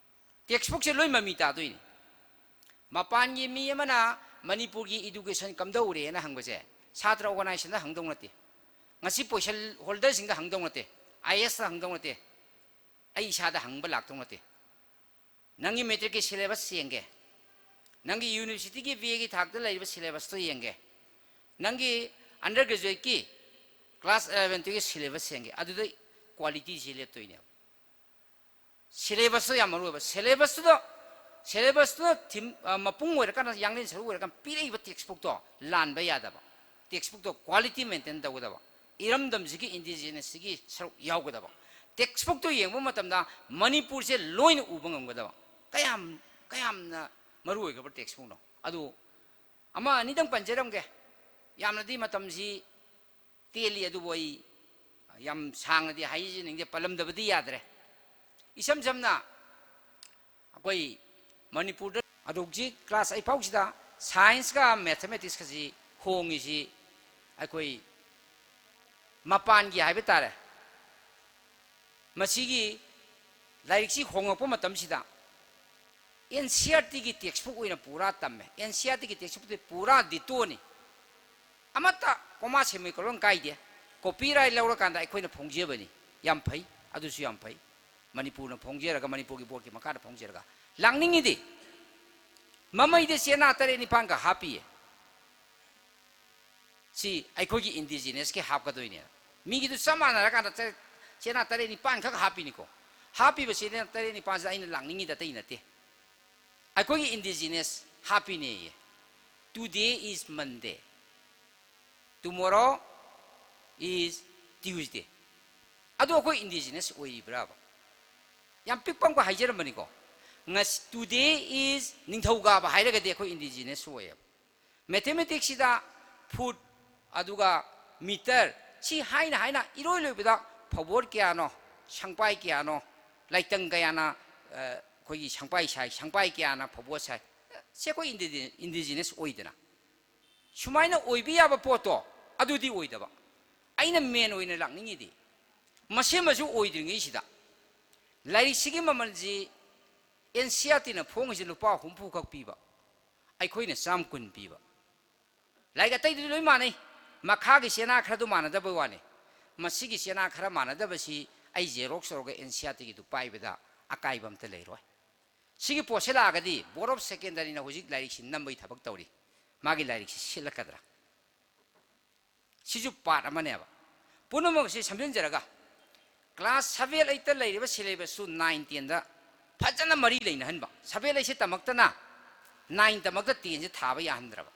textbookꯁꯦ ꯂꯣꯏ ꯃꯃꯤ ꯇꯥꯗꯣꯏꯅꯤ꯫ ꯃꯄꯥꯟꯒꯤ ꯃꯤ ꯑꯃꯅ ꯃꯅꯤꯄꯨꯔꯒꯤ education ꯀꯝꯗꯧꯔꯦꯅ ꯍꯪꯕꯁꯦ ꯁꯥꯇ꯭ꯔ organizationꯗ ꯍꯪꯗꯧ ꯅꯠꯇꯦ, ꯉꯁꯤ position holderꯁꯤꯡꯗ ꯍꯪꯗꯧ ꯅꯠꯇꯦ, IASꯇ ꯍꯪꯗꯧ ꯅꯠꯇꯦ, ꯑꯩ ꯏꯁꯥꯗ ꯍꯪꯕ ꯂꯥꯛꯇꯧ ꯅꯠꯇꯦ꯫ ꯅꯪꯒꯤ matricꯀꯤ syllabus ꯌꯦꯡꯒꯦ, ꯅꯪꯒꯤ universityꯒꯤ BAꯒꯤ ꯊꯥꯛꯇ ꯂꯩꯔꯤꯕ syllabusꯇꯣ ꯌꯦꯡꯒꯦ, ꯅꯪꯒꯤ undergraduateꯀꯤ class eleven twelveꯀꯤ syllabus ꯌꯦꯡꯒꯦ, ꯑꯗꯨꯗ qualityꯁꯤ ꯂꯦꯞꯇꯣꯏꯅꯦꯕ꯫ Syllabusꯇꯣ ꯌꯥꯝ ꯃꯔꯨ ꯑꯣꯏꯕ꯫ Syllabusꯇꯨꯗ, syllabusꯇꯨꯅ ꯊꯤꯝ, ꯑ, ꯃꯄꯨꯡ ꯑꯣꯏꯔꯀꯥꯟꯗ, ꯌꯥꯡꯂꯦꯟ ꯁꯔꯨꯛ ꯑꯣꯏꯔꯀꯥꯟꯗ ꯄꯤꯔꯛꯏꯕ textbookꯇꯣ ꯂꯥꯟꯕ ꯌꯥꯗꯕ, textbookꯇꯣ quality maintain ꯇꯧꯒꯗꯕ, ꯏꯔꯝꯗꯝꯁꯤꯒꯤ indigenousꯁꯤꯒꯤ ꯁꯔꯨꯛ ꯌꯥꯎꯒꯗꯕ꯫ Textbookꯇꯣ ꯌꯦꯡꯕ ꯃꯇꯝꯗ ꯃꯅꯤꯄꯨꯔꯁꯦ ꯂꯣꯏꯅ ꯎꯕ ꯉꯝꯒꯗꯕ꯫ ꯀꯌꯥꯝ, ꯀꯌꯥꯝꯅ ꯃꯔꯨ ꯑꯣꯏꯈ꯭ꯔꯕ textbookꯅꯣ꯫ ꯑꯗꯨ ꯑꯃ ꯑꯅꯤꯗꯪ ꯄꯟꯖꯔꯝꯒꯦ, ꯌꯥꯝꯅꯗꯤ ꯃꯇꯝꯁꯤ ꯇꯦꯜꯂꯤ, ꯑꯗꯨꯕꯨ ꯑꯩ ꯌꯥꯝ ꯁꯥꯡꯅꯗꯤ ꯍꯥꯏꯖꯅꯤꯡꯗꯦ, ꯄꯜꯂꯝꯗꯕꯗꯤ ꯌꯥꯗ꯭ꯔꯦ꯫ ꯏꯁꯝ ꯁꯝꯅ ꯑꯩꯈꯣꯏ ꯃꯅꯤꯄꯨꯔꯗ ꯑꯗꯨ ꯍꯧꯖꯤꯛ class eight ꯐꯥꯎꯁꯤꯗ scienceꯀ mathematicsꯀꯁꯤ ꯍꯣꯡꯉꯤꯁꯤ ꯑꯩꯈꯣꯏ ꯃꯄꯥꯟꯒꯤ ꯍꯥꯏꯕ ꯇꯥꯔꯦ, ꯃꯁꯤꯒꯤ ꯂꯥꯏꯔꯤꯛꯁꯤ ꯍꯣꯡꯉꯛꯄ ꯃꯇꯝꯁꯤꯗ NCERTꯒꯤ textbook ꯑꯣꯏꯅ ꯄꯨꯔꯥ ꯇꯝꯃꯦ꯫ NCERTꯒꯤ textbookꯇꯤ ꯄꯨꯔꯥ dittoꯅꯤ꯫ ꯑꯃꯠꯇ comma semicolon ꯀꯥꯏꯗꯦ꯫ Copyright ꯂꯧꯔꯀꯥꯟꯗ ꯑꯩꯈꯣꯏꯅ ꯐꯣꯡꯖꯕꯅꯤ꯫ ꯌꯥꯝ ꯐꯩ, ꯑꯗꯨꯁꯨ ꯌꯥꯝ ꯐꯩ꯫ ꯃꯅꯤꯄꯨꯔꯅ ꯐꯣꯡꯖꯔꯒ, ꯃꯅꯤꯄꯨꯔꯒꯤ ꯕꯣꯔꯗꯀꯤ ꯃꯈꯥꯗ ꯐꯣꯡꯖꯔꯒ ꯂꯥꯛꯅꯤꯡꯉꯤꯗꯤ, ꯃꯃꯩꯗ ꯆꯦꯅꯥ ꯇꯔꯦꯠ ꯅꯤꯄꯥꯟꯒ ꯍꯥꯞꯄꯤꯌꯦ꯫ ꯁꯤ ꯑꯩꯈꯣꯏꯒꯤ ꯏꯟꯗꯤꯖꯤꯅꯁꯀꯤ ꯍꯥꯞꯀꯗꯣꯏꯅꯦ꯫ ꯃꯤꯒꯤꯗꯨ ꯆꯞ ꯃꯥꯟꯅꯔꯀꯥꯟꯗ ꯆꯦ-, ꯆꯦꯅꯥ ꯇꯔꯦꯠ ꯅꯤꯄꯥꯟꯈꯛ ꯍꯥꯞꯄꯤꯅꯤꯀꯣ꯫ ꯍꯥꯞꯄꯤꯕ ꯆꯦꯅꯥ ꯇꯔꯦꯠ ꯅꯤꯄꯥꯟꯁꯤꯗ ꯑꯩꯅ ꯂꯥꯛꯅꯤꯡꯉꯤꯗ ꯑꯇꯩ ꯅꯠꯇꯦ꯫ ꯑꯩꯈꯣꯏꯒꯤ indigenous ꯍꯥꯞꯄꯤꯅꯦꯌꯦ꯫ Today is Monday, tomorrow is Tuesday꯫ ꯑꯗꯣ ꯑꯩꯈꯣꯏ ꯏꯟꯗꯤꯖꯤꯅꯁ ꯑꯣꯏꯔꯤꯕ꯭ꯔꯥꯕ? ꯌꯥꯝ ꯄꯤꯛꯄ ꯑꯃꯈꯛ ꯍꯥꯏꯖꯔꯝꯕꯅꯤꯀꯣ꯫ ꯉꯁꯤ, today is ꯅꯤꯡꯊꯧꯀꯥꯕ ꯍꯥꯏꯔꯒꯗꯤ ꯑꯩꯈꯣꯏ ꯏꯟꯗꯤꯖꯤꯅꯁ ꯑꯣꯏꯌꯦꯕ꯫ ꯃꯦꯊꯃꯦꯇꯤꯛꯁꯁꯤꯗ ꯐꯨꯠ, ꯑꯗꯨꯒ ꯃꯤꯇꯔ, ꯁꯤ ꯍꯥꯏꯅ ꯍꯥꯏꯅ ꯏꯔꯣꯏ ꯂꯣꯏꯕꯗ ꯐꯧꯕꯣꯠ ꯀꯌꯥꯅꯣ, ꯁꯪꯄꯥꯏ ꯀꯌꯥꯅꯣ, ꯂꯥꯏꯇꯪ ꯀꯌꯥꯅ, ꯑ, ꯑꯩꯈꯣꯏꯒꯤ ꯁꯪꯄꯥꯏ ꯁꯥꯏ, ꯁꯪꯄꯥꯏ ꯀꯌꯥꯅ ꯐꯧꯕꯣꯠ ꯁꯥꯏ, ꯁꯤ ꯑꯩꯈꯣꯏ ꯏꯟꯗꯤꯖꯤ-, ꯏꯟꯗꯤꯖꯤꯅꯁ ꯑꯣꯏꯗꯅ꯫ ꯁꯨꯃꯥꯏꯅ ꯑꯣꯏꯕ ꯌꯥꯕ ꯄꯣꯠꯇꯣ ꯑꯗꯨꯗꯤ ꯑꯣꯏꯗꯕ꯫ ꯑꯩꯅ ꯃꯦꯟ ꯑꯣꯏꯅ ꯂꯥꯛꯅꯤꯡꯉꯤꯗꯤ, ꯃꯁꯤꯃꯁꯨ ꯑꯣꯏꯗ꯭ꯔꯤꯉꯩꯁꯤꯗ ꯂꯥꯏꯔꯤꯛꯁꯤꯒꯤ ꯃꯃꯜꯁꯤ ꯑꯦꯟ ꯁꯤ ꯑꯥꯔ ꯇꯤꯅ ꯐꯣꯡꯉꯤꯁꯦ ꯂꯨꯄꯥ ꯍꯨꯝꯐꯨ ꯈꯛ ꯄꯤꯕ, ꯑꯩꯈꯣꯏꯅ ꯆꯥꯝ ꯀꯨꯟ ꯄꯤꯕ꯫ ꯂꯥꯏꯔꯤꯛ ꯑꯇꯩꯗꯨꯗꯤ ꯂꯣꯏ ꯃꯥꯟꯅꯩ꯫ ꯃꯈꯥꯒꯤ ꯆꯦꯅꯥ ꯈꯔꯗꯨ ꯃꯥꯟꯅꯗꯕꯩ ꯋꯥꯅꯤ꯫ ꯃꯁꯤꯒꯤ ꯆꯦꯅꯥ ꯈꯔ ꯃꯥꯟꯅꯗꯕꯁꯤ ꯑꯩ ꯖꯦꯔꯣꯛꯁ ꯇꯧꯔꯒ ꯑꯦꯟ ꯁꯤ ꯑꯥꯔ ꯇꯤꯒꯤꯗꯨ ꯄꯥꯏꯕꯗ ꯑꯀꯥꯏꯕ ꯑꯝꯇ ꯂꯩꯔꯣꯏ꯫ ꯁꯤꯒꯤ ꯄꯣꯠꯁꯦ ꯂꯥꯛꯑꯒꯗꯤ Board of Secondaryꯅ ꯍꯧꯖꯤꯛ ꯂꯥꯏꯔꯤꯛꯁꯤ ꯅꯝꯕꯒꯤ ꯊꯕꯛ ꯇꯧꯔꯤ꯫ ꯃꯥꯒꯤ ꯂꯥꯏꯔꯤꯛꯁꯤ ꯁꯤꯠꯂꯛꯀꯗ꯭ꯔꯥ? ꯁꯤꯁꯨ ꯄꯥꯔꯠ ꯑꯃꯅꯦꯕ꯫ ꯄꯨꯝꯅꯃꯛꯁꯤ ꯁꯝꯖꯤꯟꯖꯔꯒ, ꯀ꯭ꯂꯥꯁ ꯁꯚꯦꯟ ꯑꯩꯠꯇ ꯂꯩꯔꯤꯕ ꯁꯤꯂꯦꯕꯁꯁꯨ ꯅꯥꯏꯟ ꯇꯦꯟꯗ ꯐꯖꯅ ꯃꯔꯤ ꯂꯩꯅꯍꯟꯕ꯫ ꯁꯚꯦꯟ ꯑꯩꯠꯁꯦ ꯇꯝꯃꯛꯇꯅ ꯅꯥꯏꯟ ꯇꯝꯃꯛꯇ ꯇꯦꯟꯁꯦ ꯊꯥꯕ ꯌꯥꯍꯟꯗ꯭ꯔꯕ꯫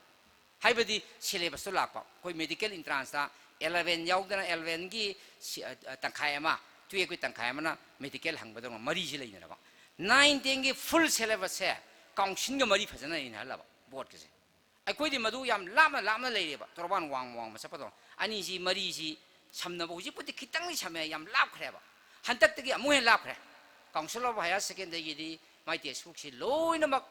ꯍꯥꯏꯕꯗꯤ ꯁꯤꯂꯦꯕꯁꯇꯣ ꯂꯥꯛꯄ꯫ ꯑꯩꯈꯣꯏ ꯃꯦꯗꯤꯀꯦꯜ ꯏꯟꯇ꯭ꯔꯥꯟꯁꯇ ꯑꯦꯂꯚꯦꯟ ꯌꯥꯎꯗꯅ ꯑꯦꯂꯚꯦꯟꯒꯤ ꯁꯤ-, ꯑ, ꯑ, ꯇꯪꯈꯥꯏ ꯑꯃ, ꯇꯨꯌꯦꯜꯞꯀꯤ ꯇꯪꯈꯥꯏ ꯑꯃꯅ ꯃꯦꯗꯤꯀꯦꯜ ꯍꯪꯕꯗꯧꯅ ꯃꯔꯤꯁꯤ ꯂꯩꯅꯔꯕ꯫ ꯅꯥꯏꯟ ꯇꯦꯟꯒꯤ ꯐꯨꯜ ꯁꯤꯂꯦꯕꯁꯁꯦ ꯀꯥꯎꯟꯁꯤꯜꯒ ꯃꯔꯤ ꯐꯖꯅ ꯂꯩꯅꯍꯜꯂꯕ ꯕꯣꯔꯗꯀꯁꯦ꯫ ꯑꯩꯈꯣꯏꯗꯤ ꯃꯗꯨ ꯌꯥꯝ ꯂꯥꯞꯅ ꯂꯥꯞꯅ ꯂꯩꯔꯦꯕ, ꯇꯣꯔꯕꯥꯟ ꯋꯥꯡꯃ ꯋꯥꯡꯃ ꯆꯠꯄꯗꯣ꯫ ꯑꯅꯤꯁꯤ, ꯃꯔꯤꯁꯤ ꯁꯝꯅꯕ ꯍꯧꯖꯤꯛꯄꯨꯗꯤ ꯈꯤꯇꯪꯗꯤ ꯁꯝꯃꯦ, ꯌꯥꯝ ꯂꯥꯞꯈ꯭ꯔꯦꯕ꯫ ꯍꯟꯗꯛꯇꯒꯤ ꯑꯃꯨꯛ ꯍꯦꯟꯅ ꯂꯥꯞꯈ꯭ꯔꯦ꯫ Council of Higher Secondaryꯒꯤꯗꯤ ꯃꯥꯏ ꯇꯦꯛꯁꯕꯨꯛꯁꯤ ꯂꯣꯏꯅꯃꯛ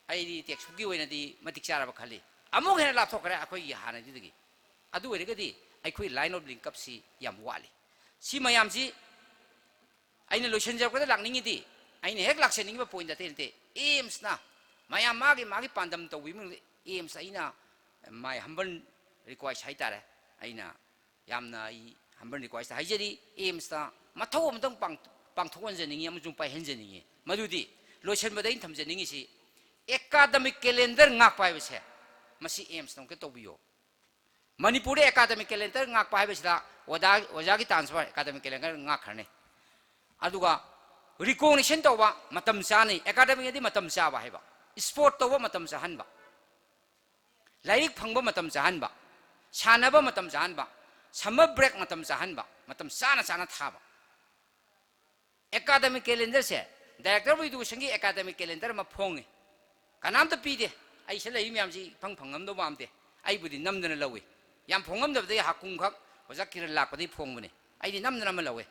ꯑꯩꯗꯤ ꯇꯦꯛꯁꯕꯨꯛꯀꯤ ꯑꯣꯏꯅꯗꯤ ꯃꯇꯤꯛ ꯆꯥꯔꯕ ꯈꯜꯂꯤ꯫ ꯑꯃꯨꯛ ꯍꯦꯟꯅ ꯂꯥꯞꯊꯣꯛꯈ꯭ꯔꯦ ꯑꯩꯈꯣꯏꯒꯤ ꯍꯥꯟꯅꯗꯨꯗꯒꯤ꯫ ꯑꯗꯨ ꯑꯣꯏꯔꯒꯗꯤ ꯑꯩꯈꯣꯏ line of linkupꯁꯤ ꯌꯥꯝ ꯋꯥꯠꯂꯤ꯫ ꯁꯤ ꯃꯌꯥꯝꯁꯤ ꯑꯩꯅ ꯂꯣꯏꯁꯤꯟꯖꯔꯛꯄꯗ ꯂꯥꯛꯅꯤꯡꯉꯤꯗꯤ, ꯑꯩꯅ ꯍꯦꯛ ꯂꯥꯛꯆꯅꯤꯡꯉꯤꯕ point ꯑꯇꯩ ꯅꯠꯇꯦ꯫ AIIMSꯅ ꯃꯌꯥꯝ ꯃꯥꯒꯤ ꯃꯥꯒꯤ ꯄꯥꯟꯗꯝ ꯇꯧꯕꯤꯕ ꯃꯅꯨꯡꯗ AIIMS ꯑꯩꯅ my humble request ꯍꯥꯏꯇꯥꯔꯦ, ꯑꯩꯅ ꯌꯥꯝꯅ ꯑꯩ humble request ꯍꯥꯏꯖꯔꯤ, AIIMSꯇ ꯃꯊꯧ ꯑꯃꯇꯪ ꯄꯥꯡ-, ꯄꯥꯡꯊꯣꯛꯍꯟꯖꯅꯤꯡꯉꯤ ꯑꯃꯁꯨꯡ ꯄꯥꯏꯍꯟꯖꯅꯤꯡꯉꯤ꯫ ꯃꯗꯨꯗꯤ ꯂꯣꯏꯁꯤꯟꯕꯗ ꯑꯩꯅ ꯊꯝꯖꯅꯤꯡꯉꯤꯁꯤ, academic calendar ꯉꯥꯛꯄ ꯍꯥꯏꯕꯁꯦ, ꯃꯁꯤ AIIMSꯅ ꯑꯃꯨꯛꯇ ꯇꯧꯕꯤꯌꯣ꯫ ꯃꯅꯤꯄꯨꯔꯗ academic calendar ꯉꯥꯛꯄ ꯍꯥꯏꯕꯁꯤꯗ ꯑꯣꯖꯥ, ꯑꯣꯖꯥꯒꯤ ꯇꯥꯟꯁꯨ academic calendar ꯉꯥꯛꯈ꯭ꯔꯅꯤ꯫ ꯑꯗꯨꯒ recognition ꯇꯧꯕ ꯃꯇꯝ ꯆꯥꯅ, academic ꯑꯗꯤ ꯃꯇꯝ ꯆꯥꯕ ꯍꯥꯏꯕ, sport ꯇꯧꯕ ꯃꯇꯝ ꯆꯥꯍꯟꯕ, ꯂꯥꯏꯔꯤꯛ ꯐꯪꯕ ꯃꯇꯝ ꯆꯥꯍꯟꯕ, ꯁꯥꯟꯅꯕ ꯃꯇꯝ ꯆꯥꯍꯟꯕ, summer break ꯃꯇꯝ ꯆꯥꯍꯟꯕ, ꯃꯇꯝ ꯆꯥꯅ ꯆꯥꯅ ꯊꯥꯕ꯫ Academic calendarꯁꯦ, Director of Educationꯒꯤ academic calendar ꯑꯃ ꯐꯣꯡꯉꯤ, ꯀꯅꯥꯝꯇ ꯄꯤꯗꯦ꯫ ꯑꯩ ꯁꯤꯗ ꯂꯩꯔꯤ ꯃꯌꯥꯝꯁꯤ ꯏꯐꯪ ꯐꯪꯉꯝꯗꯧ ꯃꯥꯟꯗꯦ꯫ ꯑꯩꯕꯨꯗꯤ ꯅꯝꯗꯅ ꯂꯧꯏ꯫ ꯌꯥꯝ ꯐꯣꯡꯉꯝꯗꯕꯗꯒꯤ ꯍꯥꯀꯨꯝꯈꯛ ꯑꯣꯖꯥ ꯀꯤꯔꯟ ꯂꯥꯛꯄꯗꯒꯤ ꯐꯣꯡꯕꯅꯤ꯫ ꯑꯩꯗꯤ ꯅꯝꯗꯅ ꯑꯃ ꯂꯧꯋꯦ꯫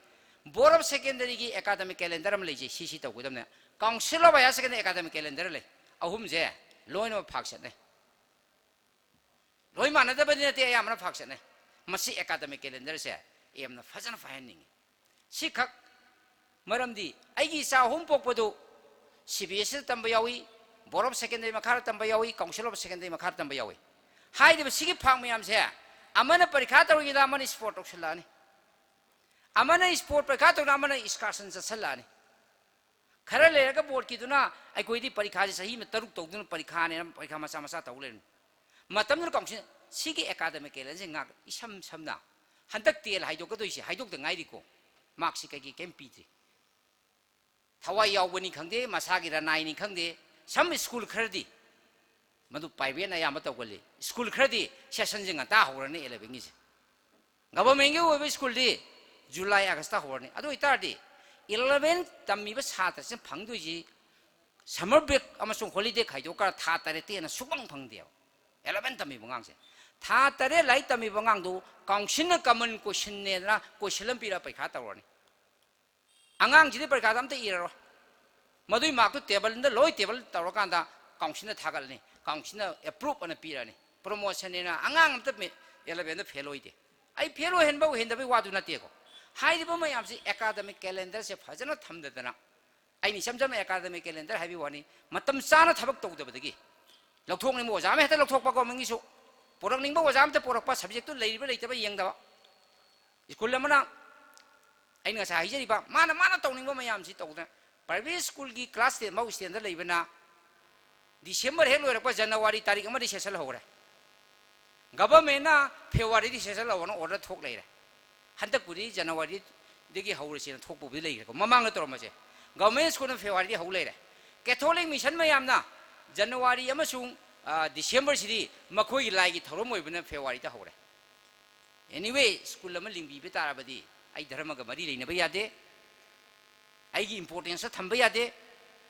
Board of Secondaryꯒꯤ academic calendar ꯑꯃ ꯂꯩꯖꯩ, ꯁꯤ ꯁꯤ ꯇꯧꯒꯗꯕꯅꯦ꯫ Council of Higher Secondary academic calendar ꯂꯩ꯫ ꯑꯍꯨꯝꯁꯦ ꯂꯣꯏꯅꯃꯛ ꯐꯥꯛ ꯆꯠꯅꯩ꯫ ꯂꯣꯏ ꯃꯥꯟꯅꯗꯕꯗꯤ ꯅꯠꯇꯦ, ꯑꯌꯥꯝꯕꯅ ꯐꯥꯛ ꯆꯠꯅꯩ꯫ ꯃꯁꯤ academic calendarꯁꯦ AIIMSꯅ ꯐꯖꯅ ꯐꯥꯏꯍꯟꯅꯤꯡꯉꯤ꯫ ꯁꯤꯈꯛ꯫ ꯃꯔꯝꯗꯤ ꯑꯩꯒꯤ ꯏꯆꯥ ꯑꯍꯨꯝ ꯄꯣꯛꯄꯗꯨ CBSEꯗ ꯇꯝꯕ ꯌꯥꯎꯏ, Board of Secondary ꯃꯈꯥꯗ ꯇꯝꯕ ꯌꯥꯎꯏ, Council of Secondary ꯃꯈꯥꯗ ꯇꯝꯕ ꯌꯥꯎꯏ꯫ ꯍꯥꯏꯔꯤꯕ ꯁꯤꯒꯤ ꯐꯥꯛ ꯃꯌꯥꯝꯁꯦ, ꯑꯃꯅ ꯄꯔꯤꯈꯥ ꯇꯧꯔꯤꯉꯩꯗ ꯑꯃꯅ sport ꯇꯧꯁꯤꯜꯂꯛꯑꯅꯤ, ꯑꯃꯅ sport ꯄꯔꯤꯈꯥ ꯇꯧꯔꯤꯉꯩꯗ ꯑꯃꯅ excursion ꯆꯠꯁꯤꯜꯂꯛꯑꯅꯤ꯫ ꯈꯔ ꯂꯩꯔꯒ boardꯀꯤꯗꯨꯅ ꯑꯩꯈꯣꯏꯗꯤ ꯄꯔꯤꯈꯥꯁꯦ ꯆꯍꯤ ꯑꯃ ꯇꯔꯨꯛ ꯇꯧꯗꯨꯅ ꯄꯔꯤꯈꯥꯅꯦꯅ ꯄꯔꯤꯈꯥ ꯃꯆꯥ ꯃꯆꯥ ꯇꯧ ꯂꯩꯔꯅꯤ꯫ ꯃꯇꯝꯗꯨꯅ council, ꯁꯤꯒꯤ academic calendarꯁꯦ ꯉꯥꯛ, ꯏꯁꯝ ꯁꯝꯅ ꯍꯟꯗꯛ TEL ꯍꯥꯏꯗꯣꯛꯀꯗꯣꯏꯁꯦ, ꯍꯥꯏꯗꯣꯛꯇ ꯉꯥꯏꯔꯤꯀꯣ, markꯁꯤ ꯀꯩꯀꯩ ꯀꯩꯝ ꯄꯤꯗ꯭ꯔꯤ꯫ ꯊꯋꯥꯏ ꯌꯥꯎꯕꯅꯤ ꯈꯪꯗꯦ, ꯃꯁꯥꯒꯤ ꯔꯅꯥꯏꯅꯤ ꯈꯪꯗꯦ, some school ꯈꯔꯗꯤ, ꯃꯗꯨ privateꯅ ꯑꯌꯥꯝꯕ ꯇꯧꯒꯜꯂꯤ, school ꯈꯔꯗꯤ sessionꯁꯦ ꯉꯟꯇꯥ ꯍꯧꯔꯅꯤ elevenꯒꯤꯁꯦ꯫ Governmentꯀꯤ ꯑꯣꯏꯕ schoolꯗꯤ July Augustꯇ ꯍꯧꯔꯅꯤ꯫ ꯑꯗꯨ ꯑꯣꯏꯇꯥꯔꯗꯤ eleven ꯇꯝꯃꯤꯕ ꯁꯥꯇ꯭ꯔꯁꯤꯅ ꯐꯪꯗꯣꯏꯁꯤ summer break ꯑꯃꯁꯨꯡ holiday ꯈꯥꯏꯗꯣꯛꯈ꯭ꯔ ꯊꯥ ꯇꯔꯦꯠꯇꯩ ꯍꯦꯟꯅ ꯁꯨꯛꯐꯪ ꯐꯪꯗꯦꯕ꯫ Eleven ꯇꯝꯃꯤꯕ ꯑꯉꯥꯡꯁꯦ, ꯊꯥ ꯇꯔꯦꯠ ꯂꯥꯏꯔꯤꯛ ꯇꯝꯃꯤꯕ ꯑꯉꯥꯡꯗꯨ councilꯅ common questionꯅꯦꯗꯅ question ꯑꯃ ꯄꯤꯔꯒ ꯄꯔꯤꯈꯥ ꯇꯧꯔꯅꯤ꯫ ꯑꯉꯥꯡꯁꯤꯗꯤ ꯄꯔꯤꯈꯥꯗ ꯑꯝꯇ ꯏꯔꯔꯣꯏ꯫ ꯃꯗꯨꯏ markꯇꯨ tableꯗ ꯂꯣꯏ table ꯇꯧꯔꯀꯥꯟꯗ councilꯗ ꯊꯥꯒꯠꯂꯅꯤ, councilꯅ approve ꯑꯅ ꯄꯤꯔꯅꯤ꯫ Promotionꯅꯦꯅ ꯑꯉꯥꯡ ꯑꯝꯇ ꯃꯦ-, elevenꯗ fail ꯑꯣꯏꯗꯦ꯫ ꯑꯩ fail ꯑꯣꯏꯍꯟꯕ ꯑꯣꯏꯍꯟꯗꯕꯒꯤ ꯋꯥꯗꯨ ꯅꯠꯇꯦꯀꯣ꯫ ꯍꯥꯏꯔꯤꯕ ꯃꯌꯥꯝꯁꯤ academic calendarꯁꯦ ꯐꯖꯅ ꯊꯝꯗꯗꯅ, ꯑꯩꯅ ꯏꯆꯝ ꯆꯝꯅ academic calendar ꯍꯥꯏꯕꯒꯤ ꯋꯥꯅꯤ, ꯃꯇꯝ ꯆꯥꯅ ꯊꯕꯛ ꯇꯧꯗꯕꯗꯒꯤ꯫ ꯂꯧꯊꯣꯛꯅꯤꯡꯕ ꯑꯣꯖꯥ ꯑꯃ ꯍꯦꯛꯇ ꯂꯧꯊꯣꯛꯄ, governmentꯒꯤꯁꯨ ꯄꯨꯔꯛꯅꯤꯡꯕ ꯑꯣꯖꯥ ꯑꯃꯇ ꯄꯨꯔꯛꯄ, subjectꯇꯨ ꯂꯩꯔꯤꯕ ꯂꯩꯇꯕ ꯌꯦꯡꯗꯕ꯫ School ꯑꯃꯅ ꯑꯩꯅ ꯉꯁꯥꯏ ꯍꯥꯏꯖꯔꯤꯕ ꯃꯥꯅ ꯃꯥꯅ ꯇꯧꯅꯤꯡꯕ ꯃꯌꯥꯝꯁꯤ ꯇꯧꯗꯅ private schoolꯒꯤ class ten ꯐꯥꯎ stand ꯂꯩꯕꯅ December ꯍꯦꯛ ꯂꯣꯏꯔꯛꯄ January ꯇꯥꯔꯤꯛ ꯑꯃꯗꯤ session ꯍꯧꯔꯦ꯫ Governmentꯅ Februaryꯗꯤ session ꯍꯧꯔꯅ order ꯊꯣꯛ ꯂꯩꯔꯦ꯫ ꯍꯟꯗꯛꯄꯨꯗꯤ Januaryꯗꯒꯤ ꯍꯧꯔꯁꯦꯅ ꯊꯣꯛꯄꯕꯨꯗꯤ ꯂꯩꯈ꯭ꯔꯦꯀꯣ, ꯃꯃꯥꯡꯗ ꯇꯧꯔꯝꯕꯁꯦ꯫ Government schoolꯅ Februaryꯗꯤ ꯍꯧ ꯂꯩꯔꯦ꯫ Catholic mission ꯃꯌꯥꯝꯅ January ꯑꯃꯁꯨꯡ Decemberꯁꯤꯗꯤ ꯃꯈꯣꯏꯒꯤ ꯂꯥꯏꯒꯤ ꯊꯧꯔꯝ ꯑꯣꯏꯕꯅ Februaryꯗ ꯍꯧꯔꯦ꯫ Anyway, school ꯑꯃ ꯂꯤꯡꯕꯤꯕ ꯇꯥꯔꯕꯗꯤ ꯑꯩ ꯙꯔꯃꯒ ꯃꯔꯤ ꯂꯩꯅꯕ ꯌꯥꯗꯦ, ꯑꯩꯒꯤ importance ꯊꯝꯕ ꯌꯥꯗꯦ꯫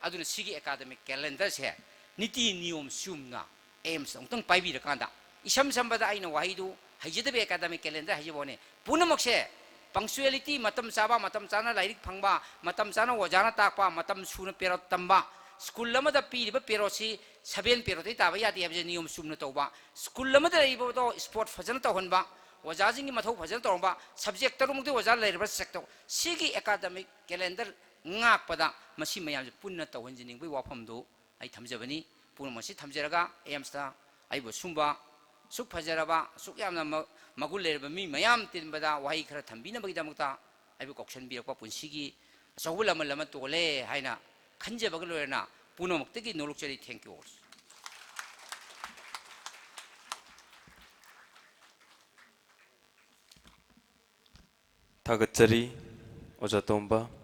ꯑꯗꯨꯅ ꯁꯤꯒꯤ academic calendarꯁꯦ ꯅꯤꯇꯤ ꯅꯤꯌꯣꯝ ꯆꯨꯝꯅ AIMSꯅ ꯑꯃꯨꯛꯇꯪ ꯄꯥꯏꯕꯤꯔꯀꯥꯟꯗ, ꯏꯁꯝ ꯁꯝꯕꯗ ꯑꯩꯅ ꯋꯥꯍꯩꯗꯨ ꯍꯩꯖꯗꯕ academic calendar ꯍꯥꯏꯖꯕ ꯋꯥꯅꯤ, ꯄꯨꯝꯅꯃꯛꯁꯦ punctuality, ꯃꯇꯝ ꯆꯥꯕ, ꯃꯇꯝ ꯆꯥꯅ ꯂꯥꯏꯔꯤꯛ ꯐꯪꯕ, ꯃꯇꯝ ꯆꯥꯅ ꯑꯣꯖꯥꯅ ꯇꯥꯛꯄ, ꯃꯇꯝ ꯁꯨꯅ ꯄꯦꯔꯣꯠ ꯇꯝꯕ, school ꯑꯃꯗ ꯄꯤꯔꯤꯕ ꯄꯦꯔꯣꯠꯁꯤ seven ꯄꯦꯔꯣꯠꯇꯩ ꯇꯥꯕ ꯌꯥꯗꯦ ꯍꯥꯏꯕꯁꯦ ꯅꯤꯌꯣꯝ ꯆꯨꯝꯅ ꯇꯧꯕ, school ꯑꯃꯗ ꯂꯩꯔꯤꯕꯗꯣ sport ꯐꯖꯅ ꯇꯧꯍꯟꯕ, ꯑꯣꯖꯥꯁꯤꯡꯒꯤ ꯃꯊꯧ ꯐꯖꯅ ꯇꯧꯔꯝꯕ, subject ꯇꯔꯨꯛꯃꯛꯇꯤ ꯑꯣꯖꯥ ꯂꯩꯔꯕ꯭ꯔꯥ check ꯇꯧ꯫ ꯁꯤꯒꯤ academic calendar ꯉꯥꯛꯄꯗ ꯃꯁꯤ ꯃꯌꯥꯝꯁꯦ ꯄꯨꯟꯅ ꯇꯧꯍꯟꯖꯅꯤꯡꯕꯒꯤ ꯋꯥꯐꯝꯗꯨ ꯑꯩ ꯊꯝꯖꯕꯅꯤ꯫ ꯄꯨꯝꯅꯃꯛꯁꯤ ꯊꯝꯖꯔꯒ AIMSꯇ ꯑꯩꯕꯨ ꯁꯨꯝꯕ ꯑꯁꯨꯛ ꯐꯖꯔꯕ, ꯑꯁꯨꯛ ꯌꯥꯝꯅ ꯃ-, ꯃꯒꯨꯟ ꯂꯩꯔꯕ ꯃꯤ ꯃꯌꯥꯝ ꯇꯤꯟꯕꯗ ꯋꯥꯍꯩ ꯈꯔ ꯊꯝꯕꯤꯅꯕꯒꯤꯗꯃꯛꯇ ꯑꯩꯕꯨ ꯀꯧꯁꯟꯕꯤꯔꯛꯄ ꯄꯨꯟꯁꯤꯒꯤ ꯑꯆꯧꯕ ꯂꯃꯟ ꯑꯃ ꯇꯣꯜꯂꯦ ꯍꯥꯏꯅ ꯈꯟꯖꯕꯒ ꯂꯣꯏꯅꯅ ꯄꯨꯝꯅꯃꯛꯇꯒꯤ ꯅꯣꯂꯨꯛꯆꯔꯤ꯫ Thank you all. ꯊꯥꯒꯠꯆꯔꯤ ꯑꯣꯖꯥ ꯇꯣꯝꯕ꯫